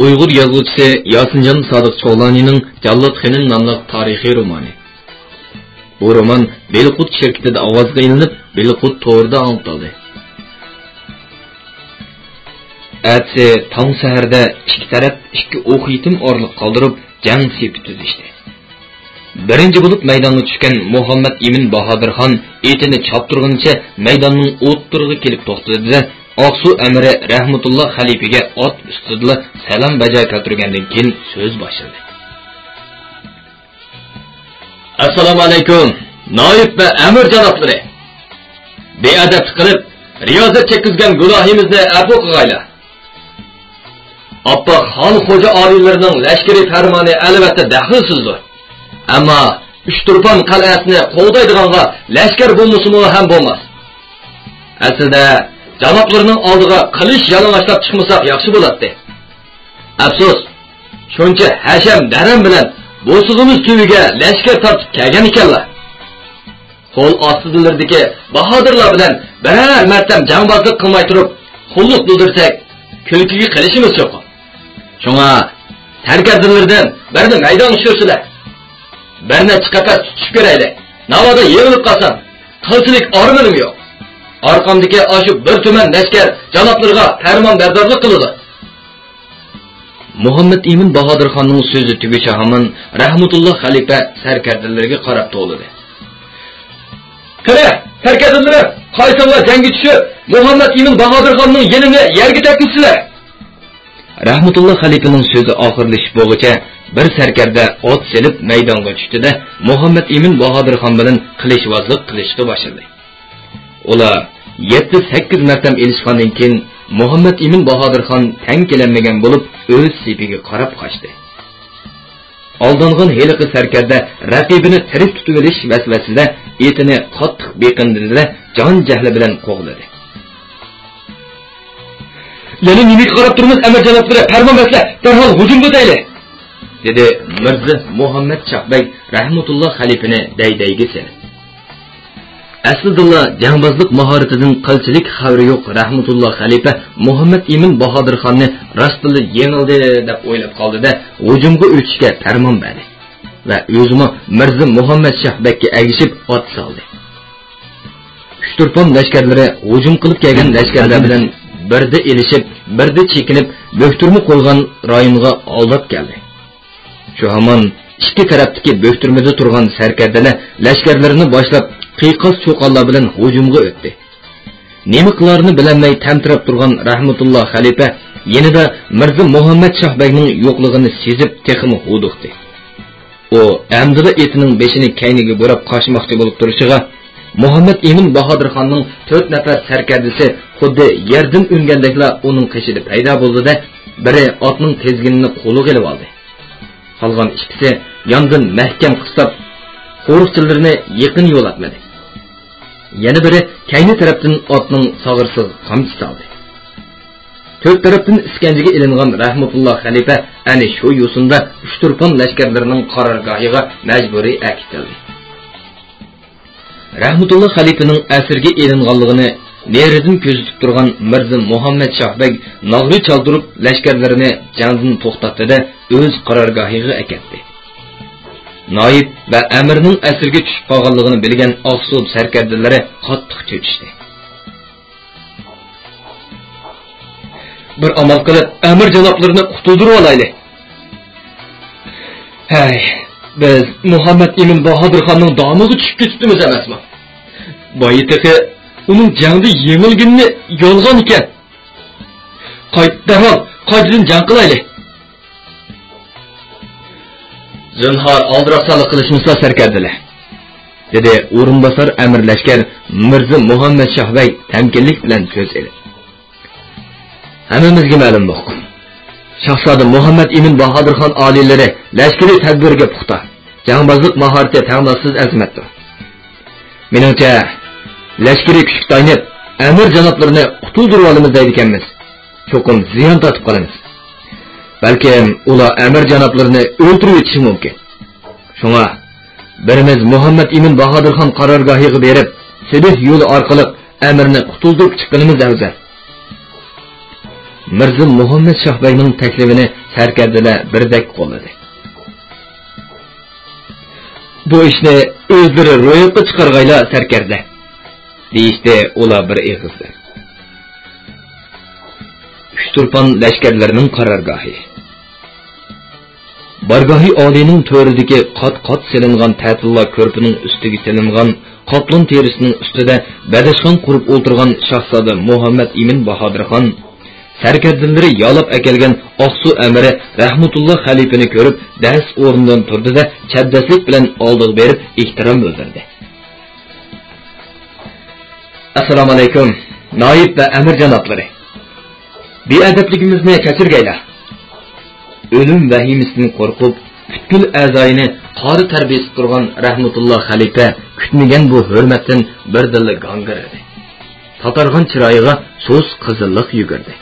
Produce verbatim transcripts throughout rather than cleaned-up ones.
ئۇيغۇر يازغۇچىسى ياسىنجان سادىق چوغلانىنىڭ جاللات خېنىم ناملىق تارىخىي رومانى. بۇ رومان بېلىققۇت شىركىتىدە ئاۋازغا ئېلىنىپ، بېلىققۇت تورىدا ئاڭلىتىلدى. ئەتىسى تاڭ سەھەردە ئىككى تەرەپ ئىككى ئوق يېتىم ئارىلىق قالدۇرۇپ، جەڭ سېپى تۈزۈشتى. بىرىنچى بولۇپ مەيدانغا چۈشكەن مۇھەممەد ئىمىن باھادىرخان ئېتىنى چاپتۇرغىنىچە مەيداننىڭ ئوتتۇرىغا كېلىپ توختىدى-دە، ئاقسۇ ئەمىرى رەھمەتۇللا خەلىپىگە ئات ئۈستىدىلا سالام بەجا كەلتۈرگەندىن كېيىن سۆز باشلىدى. ئەسسالامۇ ئەلەيكۇم، نايىب ۋە ئەمىر جانابلىرى! بىئەدەپلىك قىلىپ، رىيازەت چەككۈزگەن گۇناھىمىزنى ئەپۇ قىلغايلا. ئاپپاق خان خوجا ئالىيلىرىنىڭ لەشكىرىي پەرمانى ئەلۋەتتە دەخلىسىزدۇر. ئەمما ئۇچتۇرپان قەلئەسىنى قوغدايدىغانغا لەشكەر بولمىسىمۇ ھەم بولماس. ئەسلىدە، جانابلىرىنىڭ ئالدىغا قىلىچ يالىڭاچلاپ چىقمىساق ياخشى بولاتتى. ئەپسۇس، شۇنچە ھەشەم-دەرەم بىلەن بوسۇغىمىز تۈۋىگە لەشكەر تارتىپ كەلگەن ئىكەنلا. قول ئاستىدىلىرىدىكى باھادىرلار بىلەن بىرەر مەرتەم جەڭبازلىق قىلماي تۇرۇپ، قۇللۇق بىلدۈرسەك، كۈلكىگە قېلىشىمىز چوقۇم. شۇڭا، سەركەردىلىرىدىن بىرنى مەيدانغا چۈشۈرسىلە. بىر نەچچە قەپەس تۇتۇشۇپ كۆرەيلى. ناۋادا يېڭىلىپ قالسام، قىلچىلىك ئارمىنىم يوق. ئارقامدىكى ئاشۇ بىر تۈمەن لەشكەر جانابلىرىغا پەرمانبەردارلىق قىلىدۇ. مۇھەممەد ئىمىن باھادىرخاننىڭ سۆزى تۈگىشى ھامان رەھمەتۇللا خەلىپە سەركەردىلىرىگە قاراپ توۋلىدى. قېنى، سەركەردىلىرىم، قايسىڭلار جەڭگە چۈشۈپ، مۇھەممەد ئىمىن باھادىرخاننىڭ يېنىنى يەرگە تەگكۈزسىلەر! رەھمەتۇللا خەلىپىنىڭ سۆزى ئاخىرلىشىپ بولغۇچە، بىر سەركەردە ئات سېلىپ مەيدانغا چۈشتى-دە، مۇھەممەد ئىمىن باھادىرخان بىلەن قىلىچۋازلىق قىلىشقا باشلىدى. ئۇلار يەتتە-سەككىز مەرتەم ئېلىشقاندىن كېيىن، مۇھەممەد ئىمىن باھادىرخان تەڭ كېلەلمىگەن بولۇپ، ئۆز سېپىگە قاراپ قاچتى. ئالدانغان ھېلىقى سەركەردە رەقىبىنى تىرىك تۇتۇۋېلىش ۋەسۋەسىسىدە ئېتىنى قاتتىق بېقىندىردى-دە، جان-جەھلى بىلەن قوغلىدى. يەنە نېمىگە قاراپ تۇرىمىز، ئەمىر جانابلىرى؟ پەرمان بەرسىلە، دەرھال ھۇجۇمغا ئۆتەيلى! دېدى مىرزا مۇھەممەد شاھ بەگ رەھمەتۇللا خەلىپىنى دەي-دەيگە سېلىپ. ئەسلىدىلا جەڭبازلىق ماھارىتىدىن قىلچىلىك خەۋىرى يوق رەھمەتۇللا خەلىپە مۇھەممەد ئىمىن باھادىرخاننى راستتىنلا يېڭىلدى دەپ ئويلاپ قالدى-دە، ھۇجۇمغا ئۆتۈشكە پەرمان بەردى ۋە ئۆزىمۇ مىرزا مۇھەممەد شاھ بەگكە ئەگىشىپ ئات سالدى. ئۇچتۇرپان لەشكەرلىرى ھۇجۇم قىلىپ كەلگەن لەشكەرلەر بىلەن بىردە ئېلىشىپ، بىردە چېكىنىپ، بۆكتۈرمە قويغان رايونغا ئالداپ كەلدى. شۇ ھامان ئىككى تەرەپتىكى بۆكتۈرمىدە تۇرغان سەركەردىلەر لەشكەرلىرىنى باشلاپ، قىيقاس چۇقانلار بىلەن ھۇجۇمغا ئۆتتى. نېمە قىلارىنى بىلەلمەي تەمتىرەپ تۇرغان رەھمەتۇللا خەلىپە يېنىدا مىرزا مۇھەممەد شاھ بەگنىڭ يوقلۇقىنى سېزىپ، تېخىمۇ ھودۇقتى. ئۇ ئەمدىلا ئېتىنىڭ بېشىنى كەينىگە بۇراپ قاچماقچى بولۇپ تۇرۇشىغا، مۇھەممەد ئىمىن باھادىرخاننىڭ تۆت نەپەر سەركەردىسى خۇددى يەردىن ئۈنگەندەكلا ئۇنىڭ قېشىدا پەيدا بولدى-دە، بىرى ئاتنىڭ تىزگىنىنى قولىغا ئېلىۋالدى. قالغان ئىككىسى ياندىن مەھكەم قىستاپ، قورۇقچىلىرىنى يېقىن يولاتمىدى. يەنە بىرى كەينى تەرەپتىن ئاتنىڭ ساغرىسىغا قامچا سالدى. تۆت تەرەپتىن ئىسكەنجىگە ئېلىنغان رەھمەتۇللا خەلىپە ئەنە شۇ يوسۇندا ئۇچتۇرپان لەشكەرلىرىنىڭ قارارگاھىغا مەجبۇرىي ئەكېتىلدى. رەھمەتۇللا خەلىپىنىڭ ئەسىرگە ئېلىنغانلىقىنى نېرىدىن كۆزىتىپ تۇرغان مىرزا مۇھەممەد شاھ بەگ ناغرا چالدۇرۇپ، لەشكەرلىرىنى جەڭدىن توختاتتى-دە، ئۆز قارارگاھىغا ئەكەتتى. نايىب ۋە ئەمىرنىڭ ئەسىرگە چۈشۈپ قالغانلىقىنى بىلگەن ئاقسۇ سەركەردىلىرى قاتتىق چۆچۈشتى. بىر ئامال قىلىپ، ئەمىر جانابلىرىنى قۇتۇلدۇرۇۋالايلى. ھەي، بىز مۇھەممەد ئىمىن باھادىرخاننىڭ دامىغا چۈشۈپ كېتىپتىمىز ئەمەسمۇ؟ بايا تېخى ئۇنىڭ جەڭدە يېڭىلگىنىنى يالغان ئىكەن. قايت، دەرھال قايتىدىن جەڭ قىلايلى. زىنھار ئالدىراقسانلىق قىلىشمىسىلا، سەركەردىلەر، دېدى ئورۇنباسار ئەمىر لەشكەر مىرزا مۇھەممەد شاھ بەگ تەمكىنلىك بىلەن سۆز ئېلىپ. ھەممىمىزگە مەلۇملۇق، شاھزادە مۇھەممەد ئىمىن باھادىرخان ئالىيلىرى لەشكىرىي تەدبىرىگە پۇختا، جەڭبازلىق ماھارىتى تەڭداشسىز ئەزىمەتتۇر. مېنىڭچە، لەشكىرىي كۈچكە تايىنىپ، ئەمىر جانابلىرىنى قۇتۇلدۇرۇۋالىمىز دەيدىكەنمىز، چوقۇم زىيان تارتىپ قالىمىز. بەلكىم ئۇلار ئەمىر جانابلىرىنى ئۆلتۈرۈۋېتىشى مۇمكىن. شۇڭا، بىرىمىز مۇھەممەد ئىمىن باھادىرخان قارارگاھىغا بېرىپ، سېلىھ يولى ئارقىلىق ئەمىرنى قۇتۇلدۇرۇپ چىققىنىمىز ئەۋزەل. مىرزا مۇھەممەد شاھ بەگنىڭ تەكلىپىنى سەركەردىلەر بىردەك قوللىدى. «بۇ ئىشنى ئۆزلىرى روياپقا چىقارغايلا، سەركەردە!» دېيىشتى ئۇلار بىر ئېغىزدىن. ئۇچتۇرپان لەشكەرلىرىنىڭ قارارگاھى. بارگاھى ئالىينىڭ تۆرىدىكى قات-قات سېلىنغان تەتىللا كۆرپىنىڭ ئۈستىگە سېلىنغان قاپلان تېرىسىنىڭ ئۈستىدە بەدەشخان قۇرۇپ ئولتۇرغان شاھزادە مۇھەممەد ئىمىن باھادىر خان، سەركەردىلىرى يالاپ ئەكەلگەن ئاقسۇ ئەمىرى رەھمىتۇللا خەلىپىنى كۆرۈپ، دەس ئورنىدىن تۇردى-دە، چەبدەسلىك بىلەن ئالدىغا بېرىپ ئېھتىرام بىلدۈردى. ئەسسالامۇئەلەيكۇم، نايىب ۋە ئەمىر جانابلىرى! بىئەدەپلىكىمىزنى كەچۈرگەيلا! ئۆلۈم ۋەھىمىسىدىن قورقۇپ، پۈتكۈل ئەزايىنى قارا تەر بېسىپ تۇرغان رەھمىتۇللا خەلىپە كۈتمىگەن بۇ ھۆرمەتتىن بىردىنلا گاڭگىرىدى. تاتارغان چىرايىغا سۇس قىزىللىق يۈگۈردى.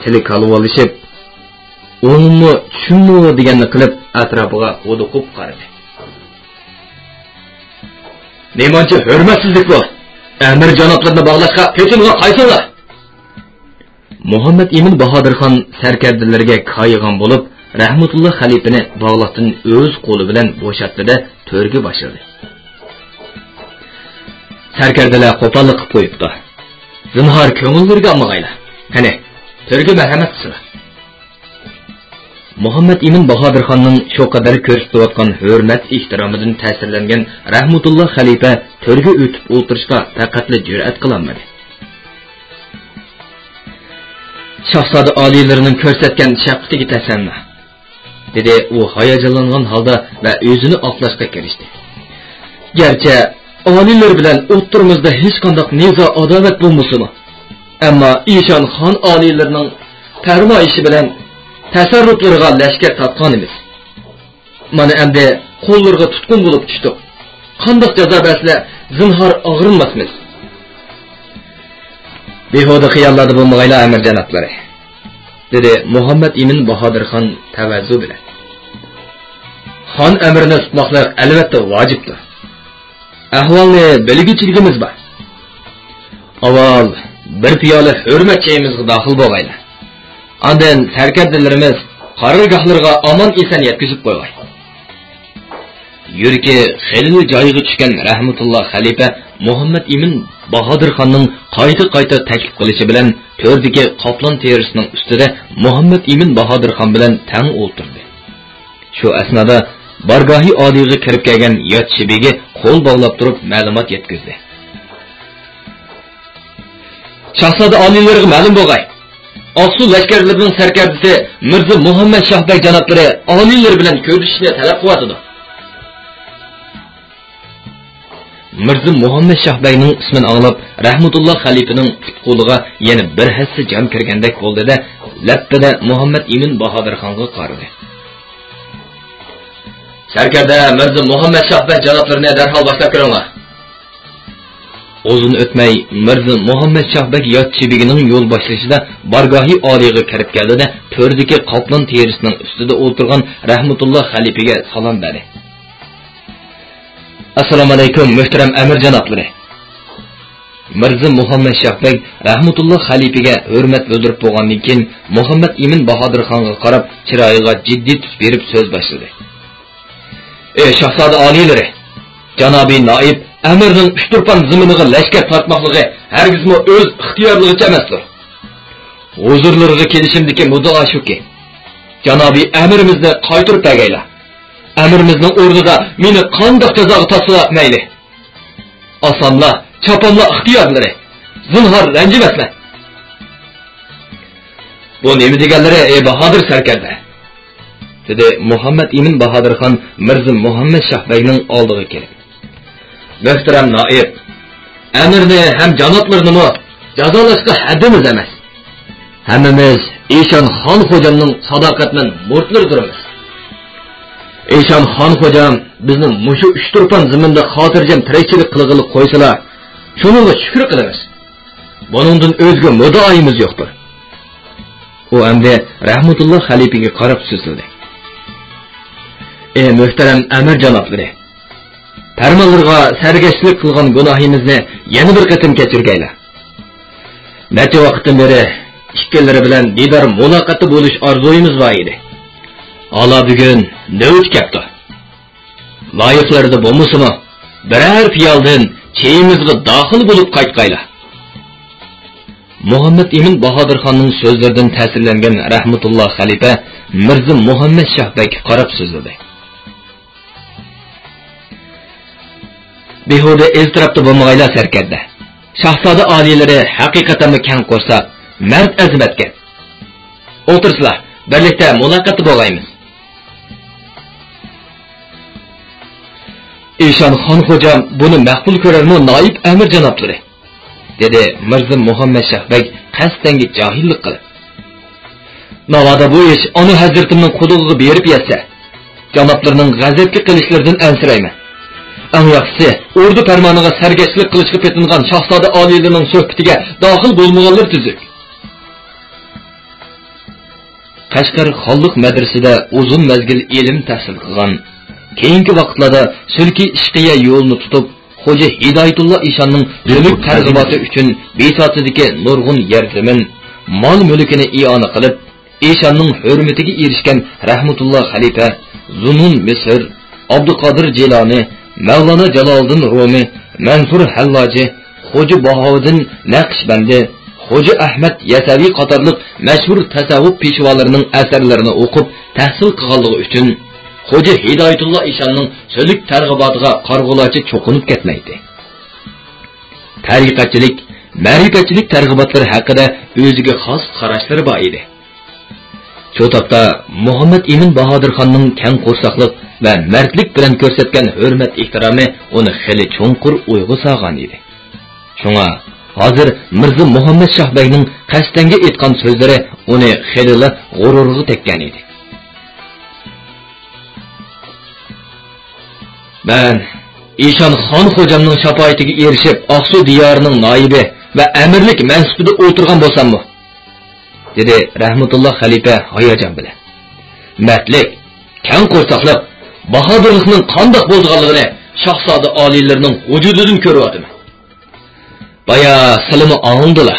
تىلى كالۋالىشىپ، ئوڭمۇ، چۈشۈممۇ دېگەننى قىلىپ، ئەتراپىغا ھودۇقۇپ قارىدى. نېمانچە ھۆرمەتسىزلىك بۇ! ئەمىر جانابلىرىنى باغلاشقا پېتىنغا قايسىڭلار! مۇھەممەد ئىمىن باھادىرخان سەركەردىلىرىگە كايىغان بولۇپ، رەھمىتۇللا خەلىپىنى باغلاقتىن ئۆز قولى بىلەن بوشاتتى-دە، تۆرگە باشلىدى. سەركەردىلەر قوپاللىق قىپ قويۇپتۇ. زىنھار كۆڭۈللىرىگە ئالمىغايلا. قېنى، تۆرگە مەرھەمەت قىلسىلا. مۇھەممەد ئىمىن باھادىرخاننىڭ شۇ قەدەر كۆرسىتىۋاتقان ھۆرمەت-ئېھتىرامىدىن تەسىرلەنگەن رەھمىتۇللا خەلىپە تۆرگە ئۆتۈپ ئولتۇرۇشقا پەقەتلا جۈرئەت قىلالمىدى. شاھزادە ئالىيلىرىنىڭ كۆرسەتكەن شەپقىتىگە تەسەننا، دېدى ئۇ ھاياجانلانغان ھالدا ۋە ئۆزىنى ئاقلاشقا كىرىشتى. گەرچە ئالىيلىرى بىلەن ئوتتۇرىمىزدا ھېچقانداق نىزا-ئاداۋەت بولمىسىمۇ، ئەمما ئىشان خان ئالىيلىرىنىڭ پەرمايىشى بىلەن تەسەررۇپلىرىغا لەشكەر تارتقانىمىز. مانا ئەمدى قوللىرىغا تۇتقۇن بولۇپ چۈشتۇق. قانداق جازا بەرسىلە، زىنھار ئاغرىنماسمىز. بىھۇدە خىياللاردا بولمىغايلا، ئەمىر جانابلىرى، دېدى مۇھەممەد ئىمىن باھادىرخان تەۋەززۇ بىلەن. خان ئەمرىنى تۇتماقلىق ئەلۋەتتە ۋاجىپتۇر. ئەھۋالنى بىلگۈچىلىكىمىز بار. ئاۋۋال بىر پىيالە ھۆرمەت چېيىمىزغا داخىل بولغايلى. ئاندىن سەركەردىلىرىمىز قارارگاھلىرىغا ئامان-ئېسەن يەتكۈزۈپ قويغاي. يۈرىكى خېلىلا جايىغا چۈشكەن رەھمەتۇللا خەلىپە مۇھەممەد ئىمىن باھادىرخاننىڭ قايتا-قايتا تەكلىپ قىلىشى بىلەن تۆردىكى قاپلان تېرىسىنىڭ ئۈستىدە مۇھەممەد ئىمىن باھادىرخان بىلەن تەڭ ئولتۇردى. شۇ ئەسنادا بارگاھى ئالىيغا كىرىپ كەلگەن يات شىبىگى قول باغلاپ تۇرۇپ مەلۇمات يەتكۈزدى. شاھزادە ئالىيلىرىغا مەلۇم بولغاي، ئاقسۇ لەشكەرلىرىنىڭ سەركەردىسى مىرزا مۇھەممەد شاھ بەگ جانابلىرى ئالىيلىرى بىلەن كۆرۈشۈشنى تەلەپ قىلىۋاتىدۇ. مىرزا مۇھەممەد شاھ بەگنىڭ ئىسمىنى ئاڭلاپ، رەھمەتۇللا خەلىپىنىڭ پۇت-قولىغا يەنە بىر ھەسسە جان كىرگەندەك بولدى-دە، لەپپىدە مۇھەممەد ئىمىن باھادىرخانغا قارىدى. سەركەردە مىرزا مۇھەممەد شاھ بەگ جانابلىرىنى دەرھال باشلاپ كىرىڭلار. ئۇزۇن ئۆتمەي، مىرزا مۇھەممەد شاھ بەگ يات شىبىگىنىڭ يول باشلىشىدا بارگاھى ئالىيغا كىرىپ كەلدى-دە، تۆردىكى قاپلان تېرىسىنىڭ ئۈستىدە ئولتۇرغان رەھمەتۇللا خەلىپىگە سالام بەردى. ئەسسالامۇئەلەيكۇم، مۆھتەرەم ئەمىر جانابلىرى! مىرزا مۇھەممەد شاھ بەگ رەھمەتۇللا خەلىپىگە ھۆرمەت بىلدۈرۈپ بولغاندىن كېيىن، مۇھەممەد ئىمىن باھادىرخانغا قاراپ، چىرايىغا جىددىي تۈس بېرىپ سۆز باشلىدى. ئى شاھزادە ئالىيلىرى! جانابىي نائىب ئەمىرنىڭ ئۇچتۇرپان زېمىنىغا لەشكەر تارتماقلىقى ھەرگىزمۇ ئۆز ئىختىيارلىقىچە ئەمەستۇر. ھۇزۇرلىرىغا كېلىشىمدىكى مۇددىئا شۇكى، جانابىي ئەمىرىمىزنى قايتۇرۇپ بەرگەيلا. ئەمىرىمىزنىڭ ئورنىدا مېنى قانداق جازاغا تارتسىلا مەيلى. ئاساملا، چاپاملا ئىختىيارلىرى. زىنھار رەنجىمەسلەر. بۇ نېمە دېگەنلىرى، ئەي باھادىر سەركەردە؟ دېدى مۇھەممەد ئىمىن باھادىرخان مىرزا مۇھەممەد شاھ بەگنىڭ ئالدىغا كېلىپ. مۆھتەرەم نائىب، ئەمىرنى ھەم جانابلىرىنىمۇ جازالاشقا ھەددىمىز ئەمەس. ھەممىمىز ئىشان خان خوجامنىڭ ساداقەتمەن مۇرىتلىرىدۇرمىز. ئىشان خان خوجام بىزنى مۇشۇ ئۇچتۇرپان زېمىندا خاتىرجەم تىرىكچىلىك قىلغىلى قويسىلا، شۇنىڭغا شۈكۈر قىلىمىز. بۇنىڭدىن ئۆزگە مۇددىئايىمىز يوقتۇر. ئۇ ئەمدى رەھمەتۇللا خەلىپىگە قاراپ سۆزلىدى. ئى مۆھتەرەم ئەمىر جانابلىرى! پەرمانلىرىغا سەركەشلىك قىلغان گۇناھىمىزنى يەنە بىر قېتىم كەچۈرگەيلا. نەچچە ۋاقىتتىن بېرى ئىككىلىرى بىلەن دىدار مۇلاقاتتا بولۇش ئارزۇيىمىز بار ئىدى. ئالا، بۈگۈن نۆۋىتى كەپتۇ. لايىقلىرىدا بولمىسىمۇ، بىرەر پىيالىدىن چېيىمىزغا داخىل بولۇپ قايتقايلا. مۇھەممەد ئىمىن باھادىرخاننىڭ سۆزلىرىدىن تەسىرلەنگەن رەھمەتۇللا خەلىپە مىرزا مۇھەممەد شاھ بەگكە قاراپ سۆزلىدى. بىھۇدە ئىزتىراپتا بولمىغايلا، سەركەردە. شاھزادە ئالىيلىرى ھەقىقەتەنمۇ كەڭ قورساق، مەرد ئەزىمەتكەن. ئولتۇرسىلا، بىرلىكتە مۇلاقاتتا بولايمىز. ئىشان خان خوجام بۇنى مەقبۇل كۆرەرمۇ، نايىپ ئەمىر جانابلىرى؟ دېدى مىرزا مۇھەممەد شاھ بەگ قەستەنگە جاھىللىق قىلىپ. ناۋادا بۇ ئىش ئانا ھەزرىتىمنىڭ قۇلىقىغا بېرىپ يەتسە، جانابلىرىنىڭ غەزەپكە قېلىشلىرىدىن ئەنسىرەيمەن. ئەڭ ياخشىسى، ئوردا پەرمانىغا سەرگەشتىلىك قىلىشقا پېتىنغان شاھزادە ئالىيلىرىنىڭ سۆھبىتىگە داخىل بولمىغانلىرى تۈزۈك. قەشقەر خانلىق مەدرىسىدە ئۇزۇن مەزگىل ئىلىم تەھسىل قىلغان، كېيىنكى ۋاقىتلاردا سۈلكى ئىشقىيە يولىنى تۇتۇپ، خوجا ھىدايەتۇللا ئىشاننىڭ ئۆمۈر تەرغىباتى ئۈچۈن بىساتىدىكى نۇرغۇن يەر زېمىن، مال مۈلكىنى ئىئانە قىلىپ، ئىشاننىڭ ھۆرمىتىگە ئېرىشكەن رەھمەتۇللا خەلىپە، زۇنۇن مىسىر، ئابدۇقادىر جىلانى، مەۋلانا جالالىدىن رۇمى، مەنسۇر ھەللاجى، خوجا باھاۋۇدىن نەقىشبەندى، خوجا ئەھمەد يەسەۋى قاتارلىق مەشھۇر تەسەۋۋۇپ پېشۋالىرىنىڭ ئەسەرلىرىنى ئوقۇپ تەھسىل قىلغانلىقى ئۈچۈن، خوجا ھىدايەتۇللا ئىشاننىڭ سۈلۈك تەرغىباتىغا قارىغۇلارچە چوقۇنۇپ كەتمەيتتى. تەرىقەتچىلىك، مەرىپەتچىلىك تەرغىباتلىرى ھەققىدە ئۆزىگە خاس قاراشلىرى بار ئىدى. شۇ تاپتا مۇھەممەد ئىمىن باھادىرخاننىڭ كەڭ قورساقلىق ۋە مەردلىك بىلەن كۆرسەتكەن ھۆرمەت-ئېھتىرامى ئۇنى خېلى چوڭقۇر ئويغا سالغان ئىدى. شۇڭا ھازىر مىرزا مۇھەممەد شاھ بەگنىڭ قەستەنگە ئېيتقان سۆزلىرى ئۇنى خېلىلا غۇرۇرىغا تەگكەن ئىدى. مەن ئىشان خان خوجامنىڭ شاپائىتىگە ئېرىشىپ، ئاقسۇ دىيارىنىڭ نايىبى ۋە ئەمىرلىك مەنسىپىدە ئولتۇرغان بولساممۇ؟ دېدى رەھمەتۇللا خەلىپە ھاياجان بىلەن. مەردلىك، كەڭ قورساقلىق، باھادىرلىقنىڭ قانداق بولىدىغانلىقىنى شاھزادە ئالىيلىرىنىڭ ۋۇجۇدىدىن كۆرۈۋاتىمەن. بايا سىلىمۇ ئاڭلىدىلا.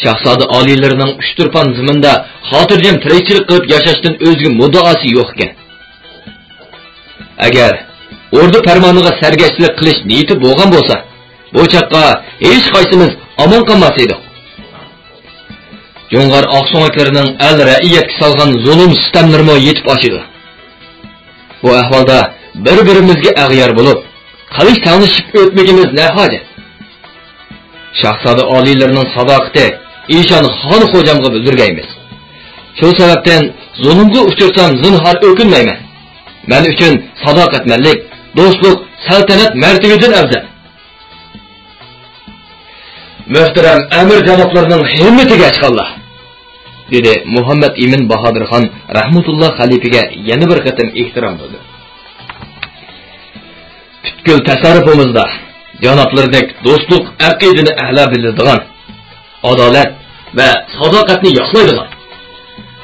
شاھزادە ئالىيلىرىنىڭ ئۇچتۇرپان زېمىندا خاتىرجەم تىرىكچىلىك قىلىپ ياشاشتىن ئۆزگە مۇددىئاسى يوق ئىكەن. ئەگەر ئوردا پەرمانىغا سەرگەشتىلىك قىلىش نىيىتى بولغان بولسا، بۇ چاغقا ھېچقايسىمىز ئامان قالماس ئىدۇق. جۇڭغار ئاقسۆڭەكلىرىنىڭ ئەل رەئىيەتكە سالغان زۇلۇم سىتەملىرىمۇ يېتىپ ئاشىدۇ. بۇ ئەھۋالدا بىر-بىرىمىزگە ئەغيار بولۇپ، قىلىچ تەڭلىشىپ ئۆتمىكىمىز نە ھاجەت؟ شاھزادە ئالىيلىرىنىڭ ساداقىتى ئىشان خان خوجامغا بىلدۈرگەيمىز. شۇ سەۋەبتىن زۇلۇمغا ئۇچرىسام زىنھار ئۆكۈنمەيمەن. مەن ئۈچۈن ساداقەتمەنلىك، دوستلۇق، سەلتەنەت، مەرتىۋىدىن ئەۋزەل. مۆھتەرەم ئەمىر جانابلىرىنىڭ ھىممىتىگە ئەچقاللا! دېدى مۇھەممەد ئىمىن باھادىرخان رەھمەتۇللا خەلىپىگە يەنە بىر قېتىم ئېھتىرام بىلدۈرۈپ. پۈتكۈل تەسەررۇپىمىزدا جانابلىرىدەك دوستلۇق، ئەقىدىنى ئەلا بىلىدىغان، ئادالەت ۋە ساداقەتنى ياقلايدىغان،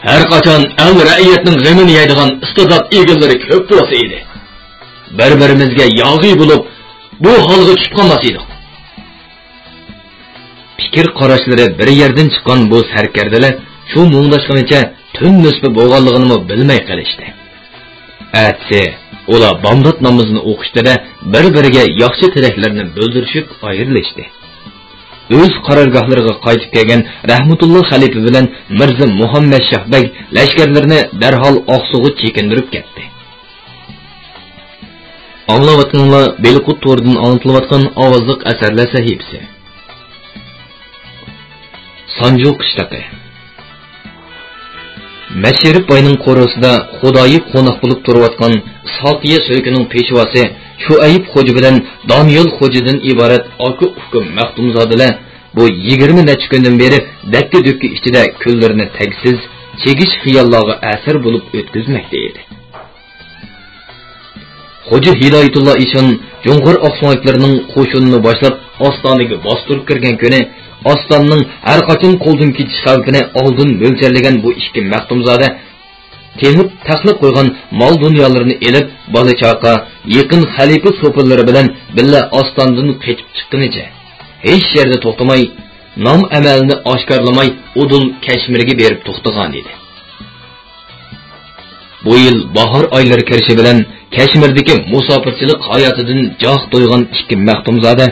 ھەر قاچان ئەل رەئىيەتنىڭ غېمىنى يەيدىغان ئىستىدات ئىگىلىرى كۆپ بولسا ئىدى. بىر-بىرىمىزگە ياغىي بولۇپ، بۇ ھالغا چۈشۈپ قالماس ئىدۇق. پىكىر قاراشلىرى بىر يەردىن چىققان بۇ سەركەردىلەر شۇ مۇڭداشقىنىچە تۈن نىسپى بولغانلىقىنىمۇ بىلمەي قېلىشتى. ئەتىسى ئۇلار بامدات نامىزىنى ئوقۇشتىدە بىر-بىرىگە ياخشى تىلەكلىرىنى بىلدۈرۈشۈپ ئايرىلىشتى. ئۆز قارارگاھلىرىغا قايتىپ كەلگەن رەھمەتۇللا خەلىپە بىلەن مىرزا مۇھەممەد شاھ بەگ لەشكەرلىرىنى دەرھال ئاقسۇغا چېكىندۈرۈپ كەتتى. ئاڭلاۋاتقىنىڭلار بېلىققۇت تورىدىن ئاڭلىتىلىۋاتقان ئاۋازلىق ئەسەرلەر سەھىپىسى. سانجۇ قىشلىقى. مەتشېرىپ باينىڭ قورۇسىدا خۇدايى قوناق بولۇپ تۇرۇۋاتقان ئىسھاقىيە سۈلكىنىڭ پېشۋاسى شۇئەيىپ خوجا بىلەن دانىيال خوجىدىن ئىبارەت ئاكا-ئۇكا مەختۇمزادىلەر بۇ يىگىرمە نەچچە كۈندىن بېرى دەككە-دۈككە ئىچىدە كۈنلىرىنى تەگسىز، چىگىش خىياللارغا ئەسىر بولۇپ ئۆتكۈزمەكتە ئىدى. خوجا ھىدايەتۇللا ئىشان جۇڭغار ئاقسۆڭەكلىرىنىڭ قوشۇنىنى باشلاپ ئاستانىگە باستۇرۇپ كىرگەن كۈنى، ئاستانىنىڭ ھەرقاچان قولدىن كېچىش خەۋپىنى ئالدىن مۆلچەرلىگەن بۇ ئىككى مەختۇمزادە تېڭىپ ساقلاپ قويغان مال-دۇنيالىرىنى ئېلىپ، بالا-چاقا، يېقىن خەلىپە سوپۇنلىرى بىلەن بىللە ئاستاندىن قېچىپ چىققىنىچە، ھېچ يەردە توختىماي، نام-ئەمەلنى ئاشكارىلىماي، ئۇدۇل كەشمىرگە بېرىپ توختىغانىدى. بۇ يىل باھار ئايلىرى كىرىشى بىلەن كەشمىردىكى مۇساپىرچىلىق ھاياتىدىن جاھ تويغان ئىككى مەختۇمزادە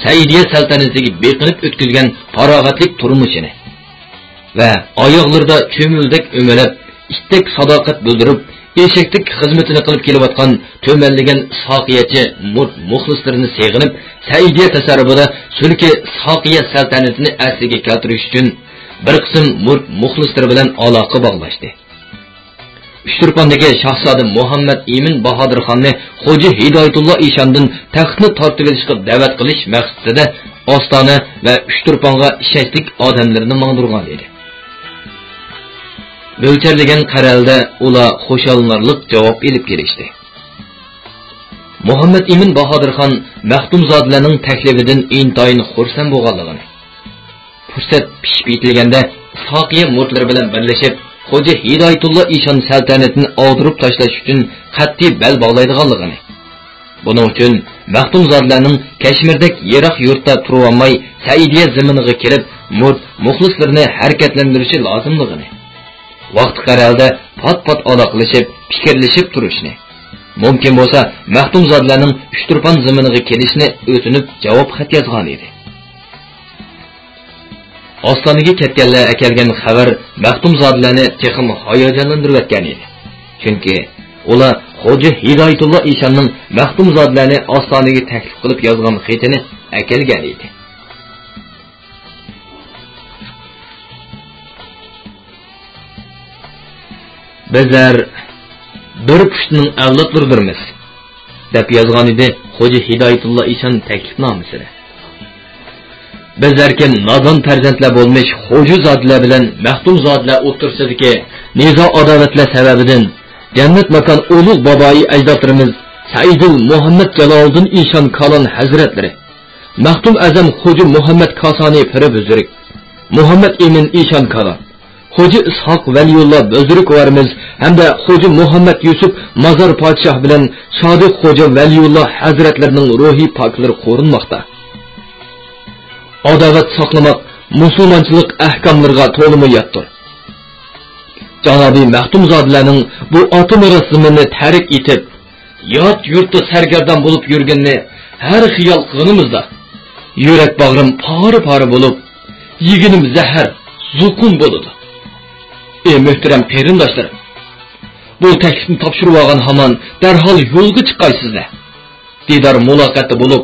سەئىدىيە سەلتەنىتىگە بېقىنىپ ئۆتكۈزگەن پاراغەتلىك تۇرمۇشىنى ۋە ئاياغلىرىدا چۆمۈلىدەك ئۆمىلەپ، ئىتتەك ساداقەت بىلدۈرۈپ، ئېشەكتەك خىزمىتىنى قىلىپ كېلىۋاتقان تۆمەنلىگەن ساقىيەچى مۇرت مۇخلىسلىرىنى سېغىنىپ، سەئىدىيە تەسەررۇپىدا سۈلكى ساقىيە سەلتەنىتىنى ئەسلىگە كەلتۈرۈش ئۈچۈن بىر قىسىم مۇرت مۇخلىسلىرى بىلەن ئالاقە باغلاشتى. ئۇچتۇرپاندىكى شاھزادە مۇھەممەد ئىمىن باھادىرخاننى خوجا ھىدايەتۇللا ئىشاندىن تەختنى تارتىۋېلىشقا دەۋەت قىلىش مەقسىتىدە ئاستانە ۋە ئۇچتۇرپانغا ئىشەنچلىك ئادەملىرىنى ماڭدۇرغان ئىدى. مۆلچەرلىگەن قەرەلدە ئۇلار خۇشاللىنارلىق جاۋاب ئېلىپ كېلىشتى. مۇھەممەد ئىمىن باھادىرخان مەختۇمزادىلەرنىڭ تەكلىپىدىن ئىنتايىن خۇرسەن بولغانلىقىنى، پۇرسەت پىشىپ يېتىلگەندە ئىسھاقىيە مۇرىتلىرى بىلەن بىرلىشىپ، خوجا ھىدايەتۇللا ئىشان سەلتەنىتىنى ئاغدۇرۇپ تاشلاش ئۈچۈن قەتئىي بەل باغلايدىغانلىقىنى، بۇنىڭ ئۈچۈن مەختۇمزادىلەرنىڭ كەشمىردەك يىراق يۇرتتا تۇرۇۋالماي، سەئىدىيە زېمىنىغا كېلىپ، مۇرىت مۇخلىسلىرىنى ھەرىكەتلەندۈرۈشى لازىملىقىنى، ۋاقتى قەرەلدە پات-پات ئالاقىلىشىپ، پىكىرلىشىپ تۇرۇشنى، مۇمكىن بولسا مەختۇمزادىلەرنىڭ ئۇچتۇرپان زېمىنىغا كېلىشنى ئۆتۈنۈپ جاۋاب خەت يازغان ئىدى. ئاستانىگە كەتكەنلەر ئەكەلگەن خەۋەر مەختۇمزادىلەرنى تېخىمۇ ھاياجانلاندۇرۇۋەتكەن ئىدى. چۈنكى ئۇلار خوجا ھىدايەتۇللا ئىشاننىڭ مەختۇمزادىلەرنى ئاستانىگە تەكلىپ قىلىپ يازغان خېتىنى ئەكەلگەن ئىدى. بىزلەر بىر پۇشتىنىڭ ئەۋلادلىرىدۇرمىز، دەپ يازغانىدى خوجا ھىدايەتۇللا ئىشان تەكلىپنامىسىدە. بىزلەركىن نادان پەرزەنتلەر بولمىش خوجىزادىلەر بىلەن مەختۇمزادىلەر ئوتتۇرىسىدىكى نىزا-ئاداۋەتلەر سەۋەبىدىن جەننەت ماكان ئۇلۇغ بابايى ئەجدادلىرىمىز سەئىدۇل مۇھەممەد جالالىدىن ئىشان كالان ھەزرەتلىرى، مەختۇم ئەزەم خوجا مۇھەممەد كاسانى پىرى بۈزرۈك، مۇھەممەد ئىمىن ئىشان كالان، خوجا ئىسھاق ۋەلىيۇللا بۈزرۈكۋارىمىز ھەمدە خوجا مۇھەممەد يۈسۈپ مازار پادىشاھ بىلەن سادىق خوجا ۋەلىيۇللا ھەزرەتلىرىنىڭ روھى پاكلىرى قورۇنماقتا. ئاداۋەت ساقلىماق مۇسۇلمانچىلىق ئەھكاملىرىغا تولىمۇ ياتتۇر. جانابىي مەختۇمزادىلەرنىڭ بۇ ئاتا مىراس زېمىننى تەرك ئېتىپ، يات يۇرتتا سەرگەردان بولۇپ يۈرگىنىنى ھەر خىيال قىلغىنىمىزدا، يۈرەك باغرىم پارە-پارە بولۇپ، يېگىنىم زەھەر، زۇقۇم بولىدۇ. ئى مۆھتەرەم قېرىنداشلىرىم! بۇ تەكلىپنى تاپشۇرۇۋالغان ھامان دەرھال يولغا چىقايسىزلەر. دىدار مۇلاقاتتا بولۇپ،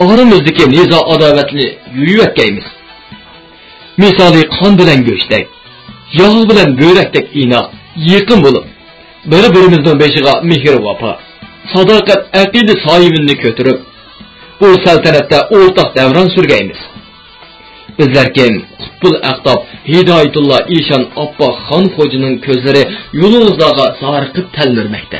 ئارىمىزدىكى نىزا-ئاداۋەتنى يۇيۇۋەتكەيمىز. مىسالى قان بىلەن گۆشتەك، ياغ بىلەن بۆرەكتەك ئىناق، يېقىن بولۇپ، بىر-بىرىمىزنىڭ بېشىغا مېھىر-ۋاپا، ساداقەت، ئەقىدە سايىۋىنىنى كۆتۈرۈپ، بۇ سەلتەنەتتە ئورتاق دەۋران سۈرگەيمىز. بىزلەركىن قۇتبۇل ئەقتاب ھىدايەتۇللا ئىشان ئاپپاق خان خوجىنىڭ كۆزلىرى يۇلۇڭزارغا زارىقىپ تەلمۈرمەكتە.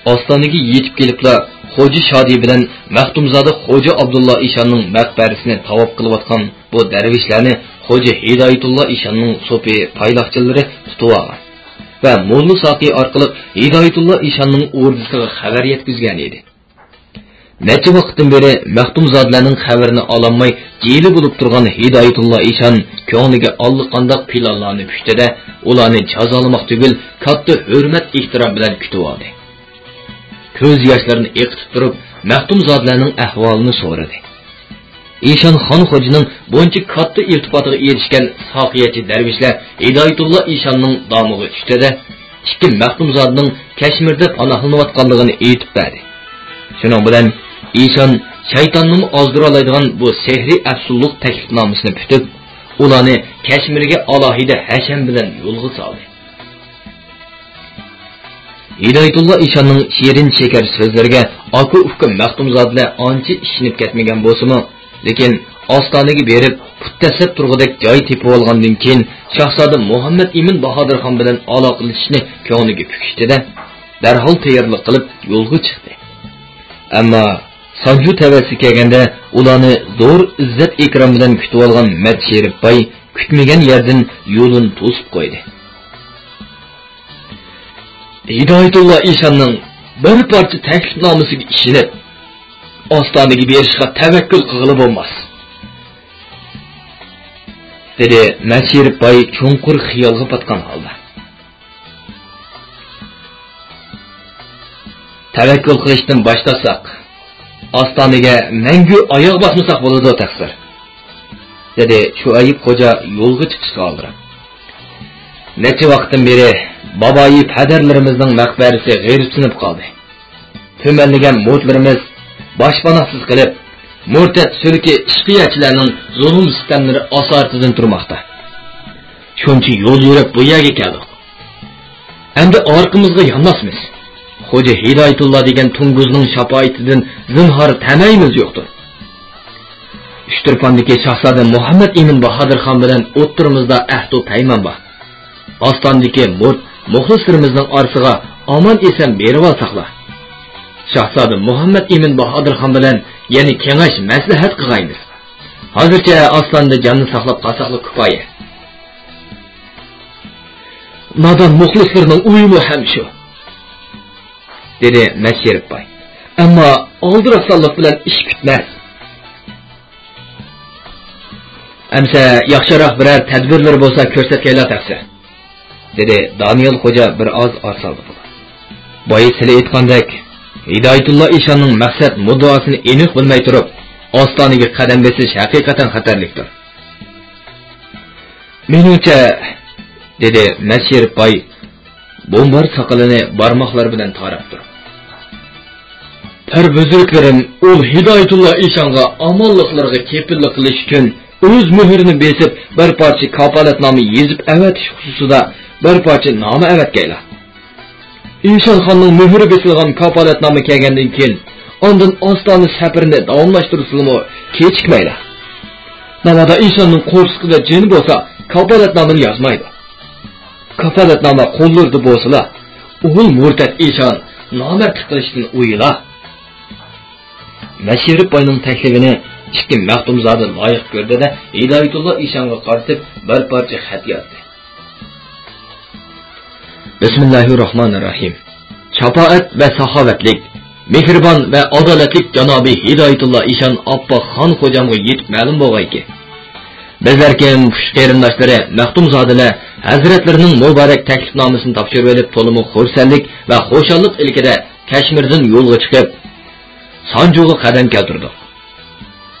ئاستانىگە يېتىپ كېلىپلا، خوجا شادى بىلەن مەختۇمزادە خوجا ئابدۇللا ئىشاننىڭ مەقبەرىسىنى تاۋاپ قىلىۋاتقان بۇ دەرۋىشلەرنى خوجا ھىدايەتۇللا ئىشاننىڭ سوپى پايلاقچىلىرى تۇتۇۋالغان ۋە موللا ساقى ئارقىلىق ھىدايەتۇللا ئىشاننىڭ ئوردىسىغا خەۋەر يەتكۈزگەن ئىدى. نەچچە ۋاقىتتىن بېرى مەختۇمزادىلەرنىڭ خەۋىرىنى ئالالماي، جىلە بولۇپ تۇرغان ھىدايەتۇللا ئىشان كۆڭلىگە ئاللىقانداق پىلانلارنى پۈكتى-دە، ئۇلارنى جازالىماق تۈگۈل، كاتتا ھۆرمەت-ئېھتىرام بىلەن كۈتۈۋالدى. كۆز ياشلىرىنى ئېقىتىپ تۇرۇپ، مەختۇمزادىلەرنىڭ ئەھۋالىنى سورىدى. ئىشان خان خوجىنىڭ بۇنچە كاتتا ئىلتىپاتىغا ئېرىشكەن ساقىيەتچى دەرۋىشلەر ھىدايەتۇللا ئىشاننىڭ دامىغا چۈشتى-دە، ئىككى مەختۇمزادىنىڭ كەشمىردە پاناھلىنىۋاتقانلىقىنى ئېيتىپ بەردى. شۇنىڭ بىلەن ئىشان شەيتاننىمۇ ئازدۇرالايدىغان بۇ سېھرىي ئەپسۇنلۇق تەكلىپنامىسىنى پۈتۈپ، ئۇلارنى كەشمىرگە ئالاھىدە ھەشەم بىلەن يولغا سالدى. ھىدايەتۇللا ئىشاننىڭ شېرىن شېكەر سۆزلىرىگە ئاكا-ئۇكا مەختۇمزادىلەر ئانچە ئىشىنىپ كەتمىگەن بولسىمۇ، لېكىن ئاستانىگە بېرىپ پۇت دەسسەپ تۇرغۇدەك جاي تېپىۋالغاندىن كېيىن، شاھزادە مۇھەممەد ئىمىن باھادىرخان بىلەن ئالاقىلىشىشنى كۆڭلىگە پۈكۈشتى-دە، دەرھال تەييارلىق قىلىپ يولغا چىقتى. ئەمما سانجۇ تەۋەسىگە كەلگەندە، ئۇلارنى زور ئىززەت-ئىكرام بىلەن كۈتۈۋالغان مەت شېرىپ باي كۈتمىگەن يەردىن يولىنى توسۇپ قويدى. ھىدايەتۇللا ئىشاننىڭ بىر پارچە تەكلىپنامىسىگە ئىشىنىپ، ئاستانىگە بېرىشقا تەۋەككۈل قىلغىلى بولماس، دېدى مەت شېرىپ باي چوڭقۇر خىيالغا پاتقان ھالدا. تەۋەككۈل قىلىشتىن باش تارتساق، ئاستانىگە مەڭگۈ ئاياغ باسمىساق بولىدۇ تەقسىر، دېدى شۇئەيىپ خوجا يولغا چىقىشقا ئالدىراپ. نەچچە ۋاقىتتىن بېرى باۋايى پەدەرلىرىمىزنىڭ مەقبەرىسى غېرىبسىنىپ قالدى. تۈمەنلىگەن مۇرىتلىرىمىز باشپاناھسىز قېلىپ، مۇرتەت سۈلۈكى ئىشقىيەچىلەرنىڭ زۇلۇم-سىتەملىرى ئاسارىتىدىن تۇرماقتا. شۇنچە يول يۈرۈپ بۇ يەرگە كەلدۇق. ئەمدى ئارقىمىزغا يانماسمىز. خوجا ھىدايەتۇللا دېگەن توڭگۇزنىڭ شاپائىتىدىن زىنھار تەمەيىمىز يوقتۇر. ئۇچتۇرپاندىكى شاھزادە مۇھەممەد ئىمىن باھادىر خان بىلەن ئوتتۇرىمىزدا ئەھدۇ پەيمان بار. ئاستاندىكى مۇرىت مۇخلىسلىرىمىزنىڭ ئارىسىغا ئامان-ئېسەن بېرىۋالساقلا. شاھزادە مۇھەممەد ئىمىن باھادىر خان بىلەن يەنە كېڭەش مەسلىھەت قىلغايمىز. ھازىرچە ئاستاندا جاننى ساقلاپ قالساقلا كۇپايە. نادان مۇخلىسلىرىنىڭ ئويىمۇ ھەم شۇ، دېدى مەت شېرىپ باي. ئەمما ئالدىراشسانلىق بىلەن ئىش پۈتمەس. ئەمسە ياخشىراق بىرەر تەدبىرلىرى بولسا كۆرسەتكەيلا تەقسىر، دېدى دانىيال خوجا بىر ئاز ئارسالدى بولۇپ. بايا سىلى ئېيتقاندەك، ھىدايەتۇللا ئىشاننىڭ مەقسەت مۇددىئاسىنى ئېنىق بىلمەي تۇرۇپ، ئاستانىگە قەدەم بېسىش ھەقىقەتەن خەتەرلىكتۇر. مېنىڭچە، دېدى مەت شېرىپ باي بومبار ساقىلىنى بارماقلىرى بىلەن تاراپ تۇرۇپ. پەرۋىزىركىلىرىم ئۇل ھىدايەتۇللا ئىشانغا ئامانلىقلىرىغا كېپىللىك قىلىش ئۈچۈن ئۆز مۆھرىنى بېسىپ، بىر پارچە كاپالەتنامە يېزىپ ئەۋەتىش خۇسۇسىدا بىر پارچە نامە ئەۋەتكەيلا. ئىشانخاننىڭ مۆھرى بېسىلغان كاپالەتنامە كەلگەندىن كېيىن، ئاندىن ئاستانە سەپىرىنى داۋاملاشتۇرسىلىمۇ كېچىكمەيلا. ناۋادا ئىشاننىڭ قورسىقىدا جېنى بولسا، كاپالەتنامىنى يازمايدۇ. كاپالەتنامە قوللىرىدا بولسىلا، ئۇل مۇرتەت ئىشان نامەردلىك قىلىشتىن ئۇيىلا. مەت شېرىپ باينىڭ تەكلىپىنى ئىككى مەختۇمزادە لايىق كۆردى-دە، ھىدايەتۇللا ئىشانغا قارىتىپ بىر پارچە خەت يازدى. بىسمىللاھىررەھمانىررەھىم. شاپائەت ۋە ساخاۋەتلىك، مېھرىبان ۋە ئادالەتلىك جانابى ھىدايەتۇللا ئىشان ئاپپاق خان خوجامغا يېتىپ مەلۇم بولغايكى، بىزلەر كىم خۇش قېرىنداشلىرى مەختۇمزادىلەر ھەزرەتلىرىنىڭ مۇبارەك تەكلىپنامىسىنى تاپشۇرۇۋېلىپ، تولىمۇ خۇرسەنلىك ۋە خۇشاللىق ئىلكىدە كەشمىردىن يولغا چىقىپ، سانجۇغا قەدەم كەلتۈردۇق.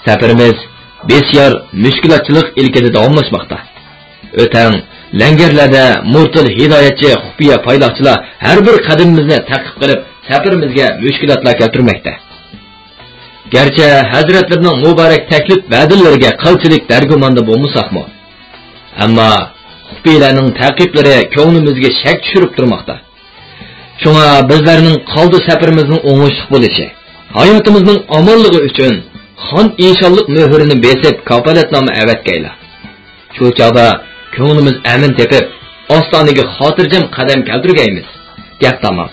سەپىرىمىز بىسيار مۈشكۈلاتچىلىق ئىلكىدە داۋاملاشماقتا. ئۆتەڭ، لەڭگەرلەردە مۇرتىل ھىدايەتچى خۇپىيە پايلاقچىلار ھەر بىر قەدىمىمىزنى تەقىب قىلىپ، سەپىرىمىزگە مۈشكۈلاتلار كەلتۈرمەكتە. گەرچە ھەزرەتلىرىنىڭ مۇبارەك تەكلىپ ۋەدىلىرىگە قىلچىلىك دەرگۇماندا بولمىساقمۇ، ئەمما خۇپىيلەرنىڭ تەقىبلىرى كۆڭلىمىزگە شەك چۈشۈرۈپ تۇرماقتا. شۇڭا بىزلەرنىڭ قالدى سەپىرىمىزنىڭ ئوڭۇشلۇق بولۇشى، ھاياتىمىزنىڭ ئامانلىقى ئۈچۈن خان ئىشانلىق مۆھرىنى بېسىپ، كاپالەتنامە ئەۋەتكەيلا. شۇ چاغدا كۆڭلىمىز ئەمىن تېپىپ، ئاستانىگە خاتىرجەم قەدەم كەلتۈرگەيمىز. گەپ تامام.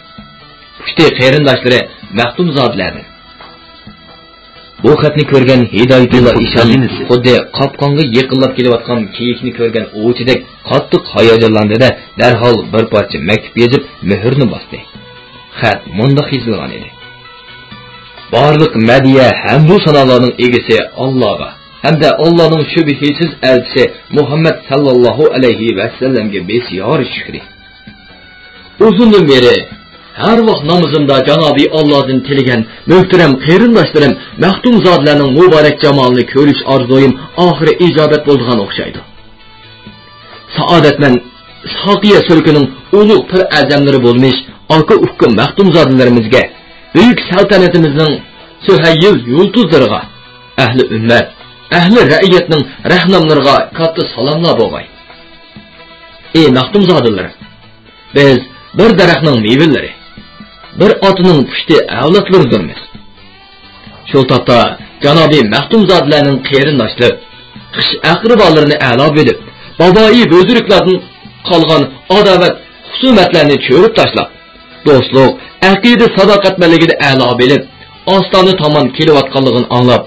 پۇشتى قېرىنداشلىرى مەختۇمزادىلەردىن. بۇ خەتنى كۆرگەن ھىدايەتۇللا ئىشان خۇددى قاپقانغا يېقىنلاپ كېلىۋاتقان كېيىكنى كۆرگەن ئوۋچىدەك قاتتىق ھاياجانلاندى-دە، دەرھال بىر پارچە مەكتۇپ يېزىپ، مۆھۈرنى باستى. خەت مۇنداق يېزىلغان ئىدى: بارلىق مەدھىيە ھەمدۇ سانالارنىڭ ئىگىسى ئاللاغا ھەمدە ئاللانىڭ شۈبھىسىز ئەلچىسى مۇھەممەد ساللاللاھۇ ئەلەيھى ۋەسەللەمگە بىسيار شۈكرى. ئۇزۇندىن بېرى ھەر ۋاق نامىزىمدا جانابى ئاللادىن تىلىگەن مۆھتەرەم قېرىنداشلىرىم مەختۇمزادىلەرنىڭ مۇبارەك جامالىنى كۆرۈش ئارزۇيۇم ئاخىرى ئىجابەت بولىدىغان ئوخشايدۇ. سائادەتمەن ساقىيە سۈلكىنىڭ ئۇلۇغ پىر ئەزەملىرى بولمىش ئاكا-ئۇكا مەختۇمزادىلىرىمىزگە، بۈيۈك سەلتەنىتىمىزنىڭ سۆھەييىل يۇلتۇزلىرىغا، ئەھلى ئۈممەت، ئەھلى رەئىيەتنىڭ رەھناملىرىغا كاتتا سالاملار بولغاي. ئى مەختۇمزادىلىرىم! بىز بىر دەرەخنىڭ مېۋىلىرى، بىر ئاتىنىڭ پۇشتى ئەۋلادلىرىدۇرمىز. شۇ تاپتا جانابى مەختۇمزادىلەرنىڭ قېرىنداشلىق، خىش ئەقرىبالىرىنى ئەلا بىلىپ، باۋايى بۈزرۈكلەردىن قالغان ئاداۋەت، خۇسۇمەتلەرنى چۆرۈپ تاشلاپ، دوستلۇق، ئەقىدە، ساداقەتمەنلىكىنى ئەلا بىلىپ، ئاستانە تامان كېلىۋاتقانلىقىنى ئاڭلاپ،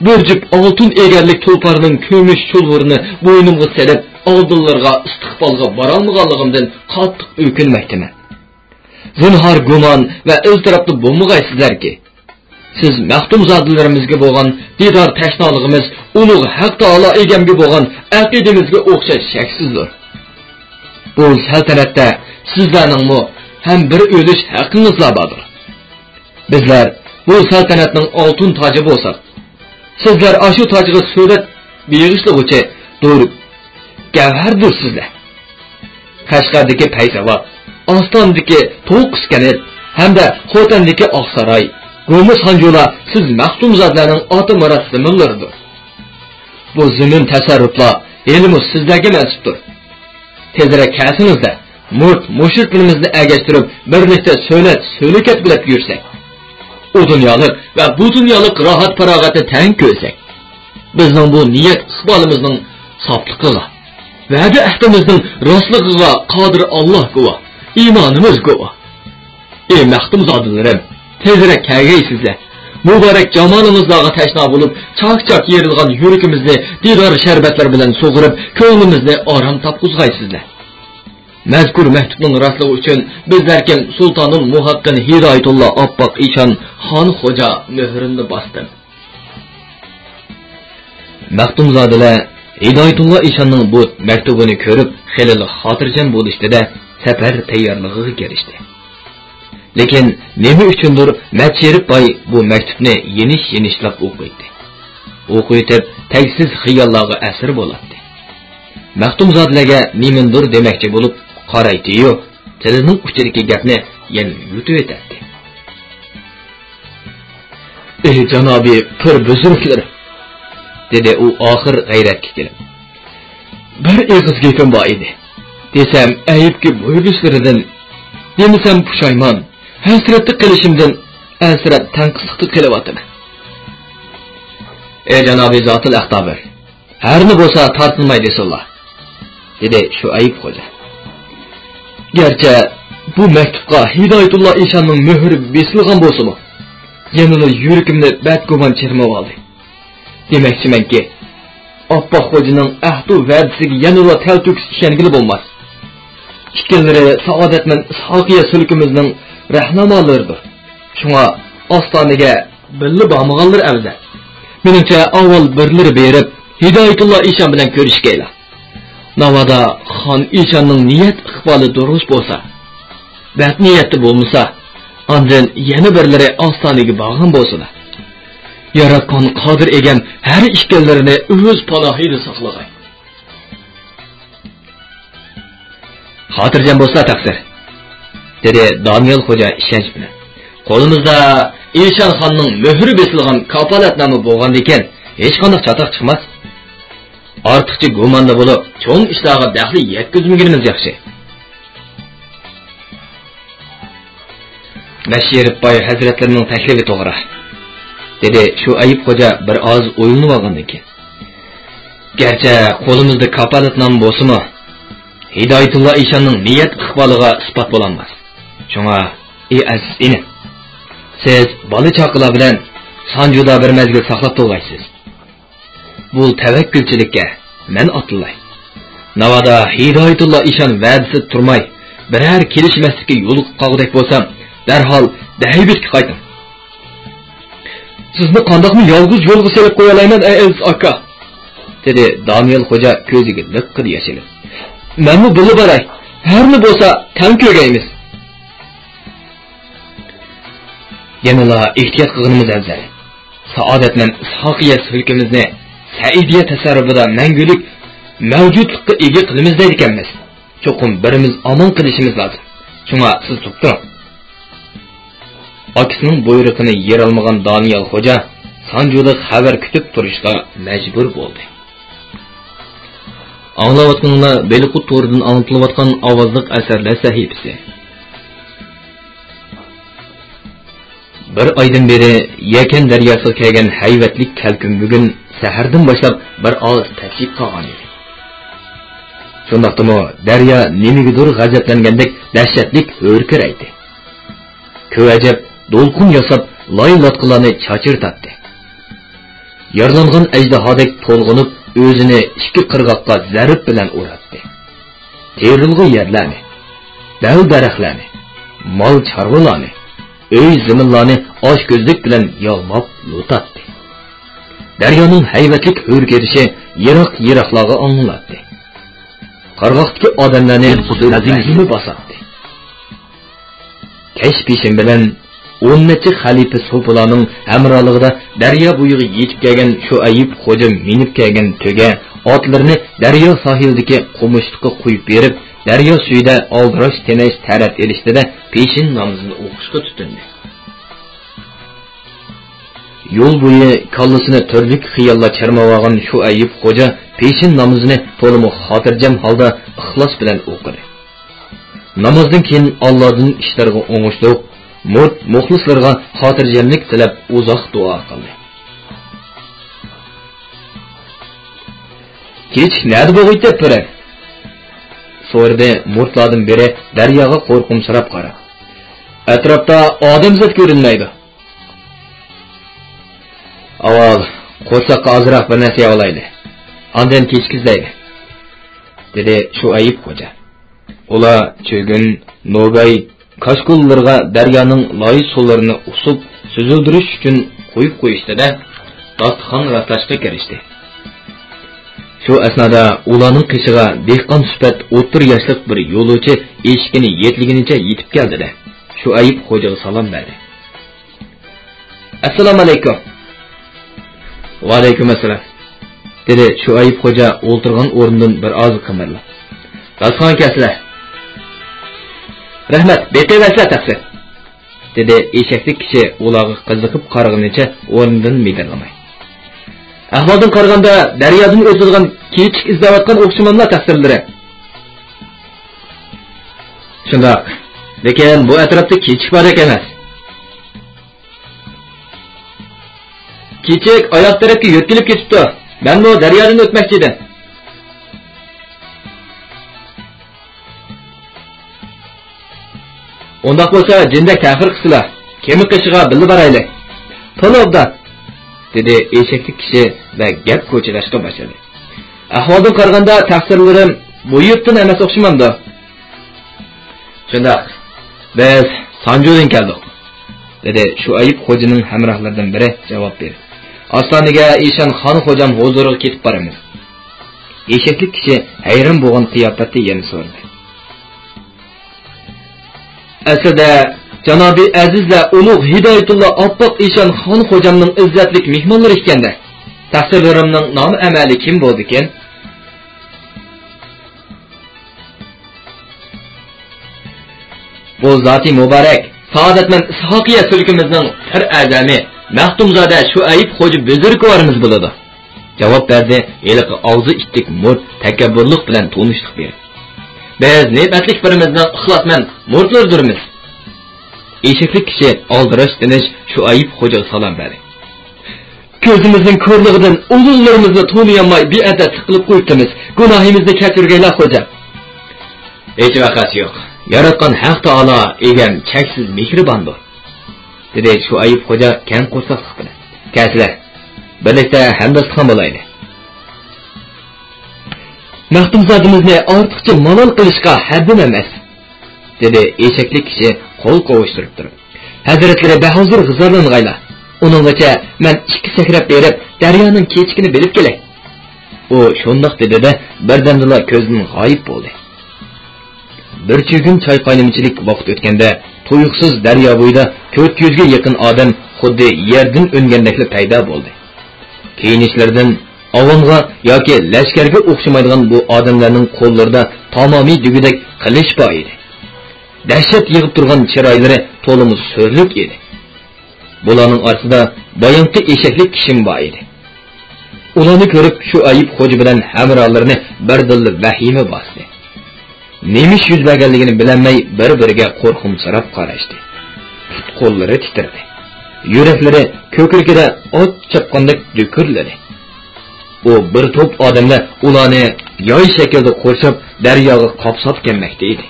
بىر جۈپ ئالتۇن ئېگەرلىك تۇلپارنىڭ كۈمۈش چۇلۋۇرىنى بوينۇمغا سېلىپ، ئالدىلىرىغا ئىستىقبالغا بارالمىغانلىقىمدىن قاتتىق ئۆكۈنمەكتىمەن. زىنھار گۇمان ۋە ئىزتىراپتا بولمىغايسىزلەركى، سىز مەختۇمزادىلىرىمىزگە بولغان دىدار تەشنالىقىمىز ئۇلۇغ ھەق تائالا ئىگەمگە بولغان ئەقىدىمىزگە ئوخشاش شەكسىزدۇر. بۇ سەلتەنەتتە سىزلەرنىڭمۇ ھەم بىر ئۆلۈش ھەققىڭىزلار باردۇر. بىزلەر بۇ سەلتەنەتنىڭ ئالتۇن تاجى بولساق، سىزلەر ئاشۇ تاجغا سۆلەت بېغىشلىغۇچىدۇر، گەۋھەردۇر سىزلەر. قەشقەردىكى پەيزاۋات، ئاستانىدىكى توققۇز كەنت ھەمدە خوتەندىكى ئاقساراي، بۇمۇ سانجۇلار سىز مەختۇمزادىلەرنىڭ ئاتا مىراس زېمىنلىرىدۇر. بۇ زېمىن تەسەررۇپلار ھېلىمۇ سىزلەرگە مەنسۇپتۇر. تېزرەك كەلسىڭىزدە، مۇرت مۇشرىكلىرىمىزنى ئەگەشتۈرۈپ، بىرلىكتە سۆلەت سۆلىكەت بىلەپ يۈرسەك، ئۇ دۇنيالىق ۋە بۇ دۇنيالىق راھەت-پاراغەتنى تەڭ كۆرسەك، بىزنىڭ بۇ نىيەت ئىقبالىمىزنىڭ ساپلىقىغا، ۋەدە-ئەھدىمىزنىڭ راستلىقىغا قادىر ئاللاھ گۇۋاھ، ئىمانىمىز گۇۋاھ. ئى مەختۇمزادىلىرىم، تېزرەك كەلگەيسىزلەر. مۇبارەك جامالىڭىزلارغا تەشنا بولۇپ، چاك-چاك يېرىلغان يۈرىكىمىزنى دىدار شەربەتلىرى بىلەن سۇغۇرۇپ، كۆڭلىمىزنى ئارام تاپقۇزغايسىزلەر. مەزكۇر مەكتۇپنىڭ راستلىقى ئۈچۈن بىزلەركىن سۇلتانۇل مۇھەققىن ھىدايەتۇللا ئاپئاق ئىشان خان خوجا مۆھرىنى باستىم. مەختۇمزادىلەر ھىدايەتۇللا ئىشاننىڭ بۇ مەكتۇبىنى كۆرۈپ، خېلىلا خاتىرجەم بولۇشتى-دە، سەپەر تەييارلىقىغا كىرىشتى. لېكىن نېمە ئۈچۈندۇر مەت شېرىپ باي بۇ مەكتۇپنى يېنىش-يېنىشلاپ ئوقۇيتتى. ئوقۇۋېتىپ، تەگسىز خىياللارغا ئەسىر بولاتتى. مەختۇمزادىلەرگە نېمىندۇر دېمەكچى بولۇپ قارايتتى-يۇ، تىلىنىڭ ئۇچىدىكى گەپنى يەنە يۇتۇۋېتەتتى. ئى جانابىي پىر بۈزرۈكلىرىم، دېدى ئۇ ئاخىر غەيرەتكە كېلىپ. بىر ئېغىز گېپىم بار ئىدى. دېسەم ئەيىبكە بوي بېسىلىدىن، دېمىسەم پۇشايمان، ھەسرەتتە قېلىشىمدىن ئەنسىرەپ تەڭقىسلىقتا قېلىۋاتىمەن. ئى جانابىي زاتىل ئەقتابىر، ھەرنى بولسا تارتىنماي دېسۇنلا، دېدى شۇئەيىپ خوجا. گەرچە بۇ مەكتۇپقا ھىدايەتۇللا ئىشاننىڭ مۆھۈرى بېسىلغان بولسىمۇ، يەنىلا يۈرىكىمنى بەتگۇمان چىرمىۋالدى. دېمەكچىمەنكى، ئاپئاق خوجىنىڭ ئەھدۇ ۋەدىسىگە يەنىلا تەلتۆكۈس ئىشەنگىلى بولماس. ئىككىلىرى سائادەتمەن ئىسھاقىيە سۈلكىمىزنىڭ رەھنامالىرىدۇر. شۇڭا ئاستانىگە بىللە بارمىغانلىرى ئەۋزەل. مېنىڭچە، ئاۋۋال بىرلىرى بېرىپ، ھىدايەتۇللا ئىشان بىلەن كۆرۈشكەيلا. ناۋادا خان ئىشاننىڭ نىيەت ئىقبالى دۇرۇس بولسا، بەد نىيەتتە بولمىسا، ئاندىن يەنە بىرلىرى ئاستانىگە بارغان بولسىلا. ياراتقان قادىر ئىگەم ھەر ئىككىلىرىنى ئۆز پاناھىدا ساقلىغاي. خاتىرجەم بولسا تەقسىر، دېدى دانىيال خوجا ئىشەنچ بىلەن. قولىمىزدا ئىشان خاننىڭ مۆھۈرى بېسىلغان كاپالەتنامە بولغاندىكىن، ھېچقانداق چاتاق چىقماس. ئارتۇقچە گۇماندا بولۇپ، چوڭ ئىشلارغا دەخلى يەتكۈزمىگىنىمىز ياخشى. مەشىرىپ باي ھەزرەتلىرىنىڭ تەكلىپى توغرا، دېدى شۇئەيىپ خوجا بىر ئاز ئويلىنىۋالغاندىن كېيىن. گەرچە قولىمىزدا كاپالەتنامە بولسىمۇ، ھىدايەتۇللا ئىشاننىڭ نىيەت ئىقبالىغا ئىسپات بولالماس. شۇڭا، ئى ئەزىز ئىنىم، سىز بالا-چاقىلار بىلەن سانجۇدا بىر مەزگىل ساقلاپ تۇرغايسىز. بۇ تەۋەككۈلچىلىككە مەن ئاتلىناي. ناۋادا ھىدايەتۇللا ئىشان ۋەدىسىدە تۇرماي، بىرەر كېلىشمەسلىككە يولۇقۇپ قالغۇدەك بولسام، دەرھال دەيبىتكە قايتىڭ. سىزنى قانداقمۇ يالغۇز يولغا سېلىپ قويالايمەن، ئەي ئەزىز ئاكا؟ دېدى دانىيال خوجا كۆزىگە لىققىدە ياش ئېلىپ. مەنمۇ بىللە باراي، ھەرنى بولسا تەڭ كۆرگەيمىز. يەنىلا ئېھتىيات قىلغىنىمىز ئەۋزەل. سائادەتمەن ئىسھاقىيە سۈلكىمىزنى سەئىدىيە تەسەررۇپىدا مەڭگۈلۈك مەۋجۇتلۇققا ئىگە قىلىمىز دەيدىكەنمىز. چوقۇم بىرىمىز ئامان قېلىشىمىز لازىم. شۇڭا سىز تۇرۇپ تۇرۇڭ. ئاكىسىنىڭ بۇيرۇقىنى يېرالمىغان دانىيال خوجا سانجۇدا خەۋەر كۈتۈپ تۇرۇشقا مەجبۇر بولدى. ئاڭلاۋاتقىنىڭلار بېلىققۇت تورىدىن ئاڭلىتىلىۋاتقان ئاۋازلىق ئەسەرلەر سەھىپىسى. بىر ئايدىن بېرى يەكەن دەرياسىغا كەلگەن ھەيۋەتلىك كەلكۈن بۈگۈن سەھەردىن باشلاپ بىر ئاز تەپچىپ قالغان ئىدى. شۇنداقتىمۇ دەريا نېمىگىدۇر غەزەپلەنگەندەك دەھشەتلىك ھۆركىرەيتتى. كۆۋەجەپ دولقۇن ياساپ لاي-لاتقىلارنى چاچرىتاتتى. يارىلانغان ئەجدىھادەك تولغىنىپ ئۆزىنى ئىككى قىرغاققا زەرب بىلەن ئۇراتتى. تېرىلغۇ يەرلەرنى، دەل-دەرەخلەرنى، مال-چارۋىلارنى، ئۆي-زېمىنلارنى ئاچكۆزلۈك بىلەن يالماپ يۇتاتتى. دەريانىڭ ھەيۋەتلىك ھۆركىرىشى يىراق-يىراقلارغا ئاڭلىناتتى. قىرغاقتىكى ئادەملەرنى زىمزىمە باساتتى. كەچ پېشىم بىلەن ئون نەچچە خەلىپە سوپىلارنىڭ ھەمراھلىقىدا دەريا بويىغا يېتىپ كەلگەن شۇئەيىب خوجا مىنىپ كەلگەن تۆگە ئاتلىرىنى دەريا ساھىلىدىكى قومۇشلۇققا قويۇپ بېرىپ، دەريا سۈيىدە ئالدىراش تىنىش تەرەت ئېلىشتىدە پېشىن نامىزىنى ئوقۇشقا تۇتۇندى. يول بويى كاللىسىنى تۈرلۈك خىياللار چىرماۋالغان شۇئەيب خوجا پېشىن نامىزىنى تولىمۇ خاتىرجەم ھالدا ئىخلاس بىلەن ئوقۇدى. نامازدىن كېيىن ئاللادىن ئىشلارغا ئوڭۇشلۇق، مۇرىت مۇخلىسلىرىغا خاتىرجەملىك تىلەپ ئۇزاق دۇئا قىلدى. كېچىك نەدە بولغىيتتى پىرى؟ سورىدى مۇرىتلاردىن بىرى دەرياغا قورقۇمسىراپ قاراپ. ئەتراپتا ئادەمزات كۆرۈنمەيدۇ. ئاۋۋال قورساققا ئازراق بىر نەرسە يەۋالايلى. ئاندىن كېچىكىزلەيلى، دېدى شۇئەيب خوجا. ئۇلار چۆگۈن، نوگاي، كاچكۇللىرىغا دەريانىڭ لاي سۇلىرىنى ئۇسۇپ سۈزۈلدۈرۈش ئۈچۈن قويۇپ قويۇشتىدە، داستىخان راسلاشقا كىرىشتى. شۇ ئەسنادا ئۇلارنىڭ قېشىغا دېھقان سۈپەت ئوتتۇرا ياشلىق بىر يولۇچى ئېشىكىنى يەتلىگىنىچە يېتىپ كەلدى-دە، شۇئەيب خوجىغا سالام بەردى. ئەسسالامۇئەلەيكۇم. ۋەئەلەيكۇم ئەسسالام، دېدى شۇئەيب خوجا ئولتۇرغان ئورنىدىن بىر ئاز قىمىرلاپ. داستىخانغا كەلسىلە. رەھمەت، بېقىۋەرسىلە تەقسىر، دېدى ئېشەكلىك كىشى ئۇلارغا قىزىقىپ قارىغىنىچە ئورنىدىن مىدىرلىماي. ئەھۋالدىن قارىغاندا دەريادىن ئۆتىدىغان كېچىك ئىزدەۋاتقان ئوخشىماملا تەقسىرلىرى. شۇنداق، لېكىن بۇ ئەتراپتا كېچىك باردەك ئەمەس. كېچىك ئاياق تەرەپكە يۆتكىلىپ كېتىپتۇ. مەنمۇ دەريادىن ئۆتمەكچى ئىدىم. ئۇنداق بولسا جىندەك تەخىر قىلسىلا، كېمە قېشىغا بىللە بارايلى. تولا ئوبدان، دېدى ئېشەكلىك كىشى ۋە گەپ كوچىلاشقا باشلىدى. ئەھۋالدىن قارىغاندا تەقسىرلىرىم بۇ يۇرتتىن ئەمەس ئوخشىمامدۇ؟ شۇنداق، بىز سانجۇدىن كەلدۇق، دېدى شۇئەيب خوجىنىڭ ھەمراھلىرىدىن بىرى جاۋاب بېرىپ. ئاستانىگە ئىشان خان خوجام ھۇزۇرىغا كېتىپ بارىمىز. ئېشەكلىك كىشى ھەيران بولغان قىياپەتتە يەنە سورىدى. ئەسلىدە جانابى ئەزىز ۋە ئۇلۇغ ھىدايەتۇللا ئاپپاق ئىشان خان خوجامنىڭ ئىززەتلىك مېھمانلىرى ئىكەندە، تەقسىرلىرىمنىڭ نامى ئەمەلى كىم بولىدىكىن؟ بۇ زاتى مۇبارەك سائادەتمەن ئىسھاقىيە سۈلكىمىزنىڭ پىر ئەزەمى مەختۇمزادە شۇئەيب خوجا بۈزرۈكۋارىمىز بولىدۇ. جاۋاب بەردى ھېلىقى ئاغزى ئىتتىك مۇرت تەكەببۇرلۇق بىلەن تونۇشلۇق بېرىپ. بىز نېمەتلىك پىرىمىزنىڭ ئىخلاسمەن مۇرتلىرىدۇرمىز. ئېشەكلىك كىشى ئالدىراش تىنىش شۇئەيب خوجىغا سالام بەردى. كۆزىمىزنىڭ كورلۇقىدىن ئۇلۇغلىرىمىزنى تونۇيالماي بىئەدەپ سىقىلىپ قويۇپتىمىز. گۇناھىمىزنى كەچۈرگەيلا خوجا. ھېچ ۋەقەسى يوق. ياراتقان ھەق تائالا ئىگەم چەكسىز مېھرىباندۇر، دېدى شۇئەيب خوجا كەڭ قورساقلىق بىلەن. كەلسىلە، بىرلىكتە ھەمداستىخان بولايلى. مەختۇمزادىمىزنى ئارتۇقچە مالال قىلىشقا ھەددىم ئەمەس، دېدى ئېشەكلىك كىشى قول قوۋۇشتۇرۇپ تۇرۇپ. ھەزرەتلىرى بەھۇزۇر غىزالانغايلا. ئۇنىڭغىچە مەن ئىككى سەكرەپ بېرىپ دەريانىڭ كېچىكىنى بىلىپ كېلەي. ئۇ شۇنداق دېدى-دە، بىردەمدىلا كۆزدىن غايىب بولدى. بىر چۈگۈن چاي قاينىمىچىلىك ۋاقىت ئۆتكەندە، تۇيۇقسىز دەريا بويىدا تۆت يۈزگە يېقىن ئادەم خۇددى يەردىن ئۈنگەندەكلا پەيدا بولدى. كىيىنىشلىرىدىن ئاۋامغا ياكى لەشكەرگە ئوخشىمايدىغان بۇ ئادەملەرنىڭ قوللىرىدا تامامى دېگۈدەك قىلىچ بار ئىدى. دەھشەت يىغىپ تۇرغان چىرايلىرى تولىمۇ سۈرلۈك ئىدى. بۇلارنىڭ ئارىسىدا بايامقى ئېشەكلىك كىشىمۇ بار ئىدى. ئۇلارنى كۆرۈپ شۇئەيب خوجا بىلەن ھەمراھلىرىنى بىردىنلا ۋەھىمە باستى. نېمە ئىش يۈز بەرگەنلىكىنى بىلەلمەي بىر-بىرىگە قورقۇمسىراپ قاراشتى. پۇت-قوللىرى تىترىدى. يۈرەكلىرى كۆكرىكىدە ئوت چاپقاندەك دۈكۈرلىدى. ئۇ بىر توپ ئادەملەر ئۇلارنى ياي شەكىلدە قورشاپ دەرياغا قاپساپ كەلمەكتە ئىدى.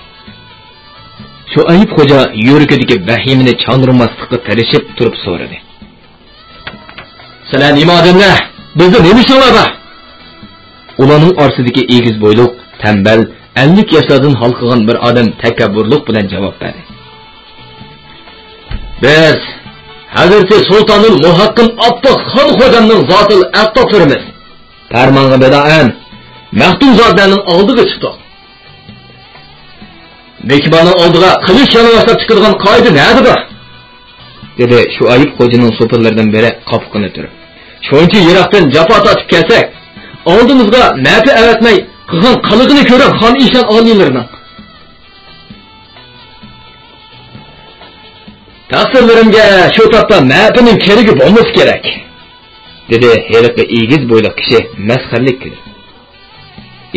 شۇئەيب خوجا يۈرىكىدىكى ۋەھىمىنى چاندۇرماسلىققا تىرىشىپ تۇرۇپ سورىدى. سىلەر نېمە ئادەملەر؟ بىزدە نېمە ئىشىڭلار بار؟ ئۇلارنىڭ ئارىسىدىكى ئېگىز بويلۇق، تەمبەل، ئەللىك ياشلاردىن ھالقىغان بىر ئادەم تەكەببۇرلۇق بىلەن جاۋاب بەردى. بىز ھەزرىتى سۇلتانۇل مۇھەققىم ئاپپاق خان خوجامنىڭ زاتىل ئەتراپلىرىمىز. پەرمانغا بىنائەن، مەختۇمزادىلەرنىڭ ئالدىغا چىقتۇق. مېھماننىڭ ئالدىغا قىلىچ يالىڭاچلاپ چىقىدىغان قائىدە نەدە بار؟ دېدى شۇئەيىب خوجىنىڭ سوپىلىرىدىن بىرى قاپىقىنى تۈرۈپ. شۇنچە يىراقتىن جاپا تارتىپ كەلسەك، ئالدىمىزغا مەپە ئەۋەتمەي قىلغان قىلىقىنى كۆرۈڭ خان ئىشان ئالىيلىرىنىڭ. تەقسىرلىرىمگە شۇ تاپتا مەپىنىڭ كېرىكى بولمىسا كېرەك، دېدى ھېلىقى ئېگىز بويلۇق كىشى مەسخىرىلىك كۈلۈپ.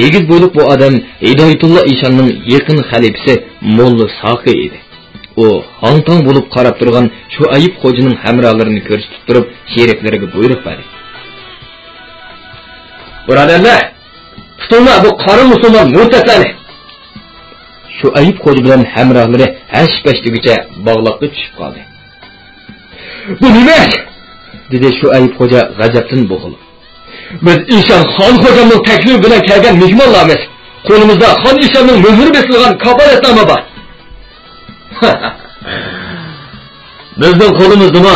ئېگىز بويلۇق بۇ ئادەم ھىدايەتۇللا ئىشاننىڭ يېقىن خەلىپىسى موللا ساقى ئىدى. ئۇ ھاڭ-تاڭ بولۇپ قاراپ تۇرغان شۇئەيىب خوجىنىڭ ھەمراھلىرىنى كۆرسىتىپ تۇرۇپ، شېرىكلىرىگە بۇيرۇق بەردى. بۇرادەرلەر، تۇتۇڭلار بۇ قارا مۇسۇلمان مۇرتەتلەرنى! شۇئەيىب خوجا بىلەن ھەمراھلىرى ھەش-پەش دېگۈچە باغلاققا چۈشۈپ قالدى. بۇ نېمە؟ دېدى شۇئەيىب خوجا غەزەپتىن بوغۇلۇپ. بىز ئىشان خان خوجامنىڭ تەكلىپى بىلەن كەلگەن مېھمانلارمىز. قولىمىزدا خان ئىشاننىڭ مۆھۈرى بېسىلغان كاپالەتنامە بار. بىزنىڭ قولىمىزدىمۇ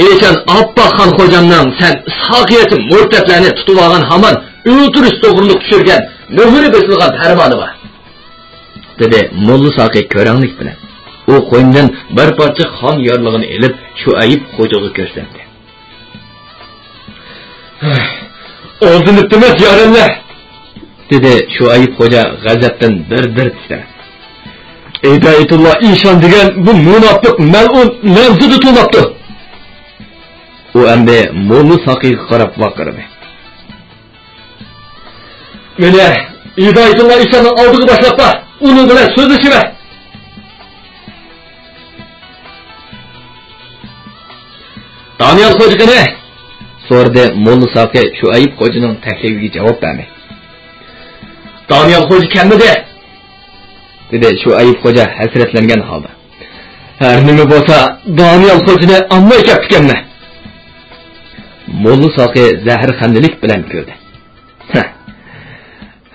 ئىشان ئاپپاق خان خوجامنىڭ سەن ساقىيەتچى مۇرتەتلەرنى تۇتۇۋالغان ھامان ئۆلتۈرۈش توغرۇلۇق چۈشۈرگەن مۆھۈرى بېسىلغان پەرمانى بار، دېدى موللا ساقى كۆرەڭلىك بىلەن. ئۇ قوينىدىن بىر پارچە خان يارلىقىنى ئېلىپ، شۇئەيىب خوجىغا كۆرسەتتى. ئالدىنىپتىمىز يارەنلەر، دېدى شۇئەيىب خوجا غەزەپتىن دىر-دىر تىترەپ. ھىدايەتۇللا ئىشان دېگەن بۇ مۇناپىق مەلئۇن نەمزىدە توناپتۇ. ئۇ ئەمدى موللا ساقىيغا قاراپ ۋارقىرىدى. مېنى ھىدايەتۇللا ئىشاننىڭ ئالدىغا باشلاپ بار، ئۇنىڭ بىلەن سۆزلىشىۋەر. دانىيال خوجا قېنى؟ سورىدى موللا ساقى شۇئەيىب خوجىنىڭ تەكلىپىگە جاۋاب بەرمەي. دانىيال خوجا كەلمىدى، دېدى شۇئەيىب خوجا ھەسرەتلەنگەن ھالدا. ھەر نېمە بولسا، دانىيال خوجىنى ئالماي كەپتىكەنمەن. موللا ساقى زەھەرخەندىلىك بىلەن كۈلدى.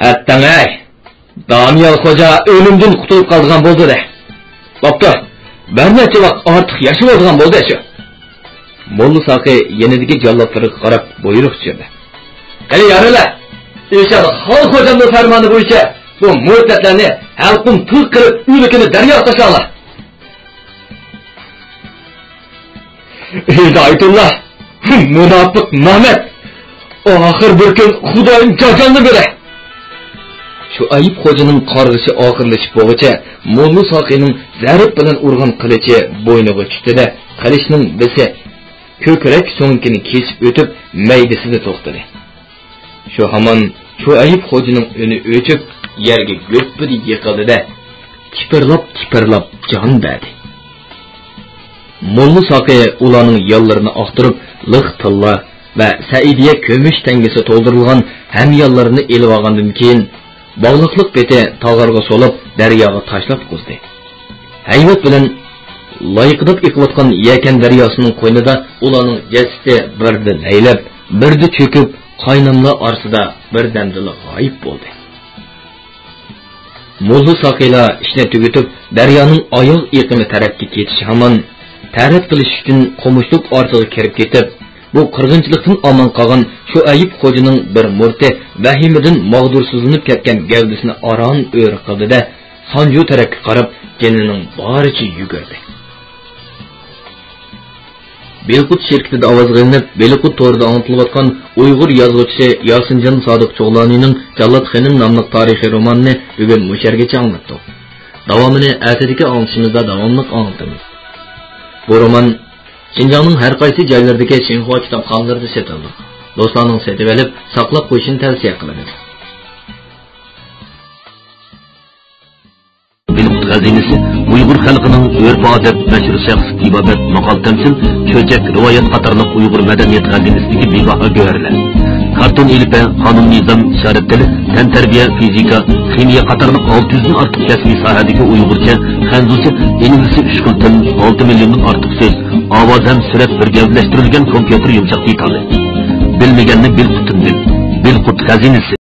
ھەتتاڭ ئەي! دانىيال خوجا ئۆلۈمدىن قۇتۇلۇپ قالىدىغان بولدى دە. بوپتۇ، بىر نەچچە ۋاق ئارتۇق ياشىۋالىدىغان بولدى شۇ. موللا ساقى يېنىدىكى جاللاتلىرىغا قاراپ بۇيرۇق چۈشۈردى. قېنى يارەنلەر، ئىشان خان خوجامنىڭ پەرمانى بويىچە بۇ مۇرتەتلەرنى ھەلقۇم تىغ قىلىپ ئۆلۈكىنى دەرياغا تاشلاڭلار. ھىدايەتۇللا، مۇناپىق نامەرد! ئاخىر بىر كۈن خۇدايىم جازاڭنى بېرە! شۇئەيىب خوجىنىڭ قارغىشى ئاخىرلىشىپ بولغۇچە، موللا ساقىنىڭ زەرب بىلەن ئۇرغان قىلىچى بوينىغا چۈشتى-دە، قىلىچنىڭ بىسى كۆكرەك سۆڭىكىنى كېسىپ ئۆتۈپ، مەيدىسىدە توختىدى. شۇ ھامان شۇئەيىب خوجىنىڭ ئۈنى ئۆچۈپ، يەرگە گۈپپىدە يىقىلدى-دە، تىپىرلاپ-تىپىرلاپ جان بەردى. موللا ساقى ئۇلارنىڭ يانلىرىنى ئاختۇرۇپ، لىق تىللا ۋە سەئىدىيە كۈمۈش تەڭگىسى تولدۇرۇلغان ھەميانلىرىنى ئېلىۋالغاندىن كېيىن، باغلىقلىق پېتى تاغارغا سولاپ، دەرياغا تاشلاپ قۇزدى. ھەيۋەت بىلەن لايقىداپ ئېقىۋاتقان يەكەن دەرياسىنىڭ قوينىدا ئۇلارنىڭ جەسىتى بىردە لەيلەپ، بىردە چۆكۈپ، قايناملار ئارىسىدا بىردەمدىلا غايىب بولدى. موللا ساقىيلار ئىشنى تۈگىتىپ، دەريانىڭ ئاياغ ئېقىمى تەرەپكە كېتىشى ھامان، تەرەت قىلىش ئۈچۈن قومۇشلۇق ئارىسىغا كىرىپ كېتىپ، بۇ قىرغىنچىلىقتىن ئامان قالغان شۇئەيىب خوجىنىڭ بىر مۇرتى ۋەھىمىدىن ماغدۇرسىزلىنىپ كەتكەن گەۋدىسىنى ئاران ئۆرە قىلدى-دە، سانجۇ تەرەپكە قاراپ جېنىنىڭ بارىچە يۈگۈردى. بېلىققۇت شىركىتىدە ئاۋازغا ئېلىنىپ، بېلىققۇت تورىدا ئاڭلىتىلىۋاتقان ئۇيغۇر يازغۇچىسى ياسىنجان سادىق چوغلانىنىڭ جاللات خېنىم ناملىق تارىخىي رومانىنى بۈگۈن مۇشۇ يەرگىچە ئاڭلاتتۇق. داۋامىنى ئەتىدىكى ئاڭلىتىشىمىزدا داۋاملىق ئاڭلىتىمىز. بۇ رومان شىنجاڭنىڭ ھەر قايسى جايلىرىدىكى شىنخۇا كىتابخانىلىرىدا سېتىلىدۇ. دوستلارنىڭ سېتىۋېلىپ، ساقلاپ قويۇشىنى تەۋسىيە قىلىمىز. بېلىققۇت خەزىنىسى ئۇيغۇر خەلقىنىڭ ئۆرپ-ئادەت، مەشھۇر شەخس، تېبابەت، ماقال-تەمسىل، چۆچەك، رىۋايەت قاتارلىق ئۇيغۇر مەدەنىيەت خەزىنىسىدىكى بىباھا گۆھەرلەر. كارتون ئېلىپبە، قانۇن-نىزام، ئىشارەت تىلى، تەنتەربىيە، فىزىكا، خىمىيە قاتارلىق ئالتە يۈزدىن ئارتۇق كەسپىي ساھەدىكى ئۇيغۇرچە، خەنزۇچە، ئىنگلىزچە ئۈچ خىل تىل، ئالتە مىليوندىن ئارتۇق سۆز، ئاۋاز ھەم سۈرەت بىر گەۋدىلەشتۈرۈلگەن كومپيۇتېر يۇمشاق دېتالى. بىلمىگەننى بېلىققۇتتىن بىل. بېلىققۇت خەزىنىسى.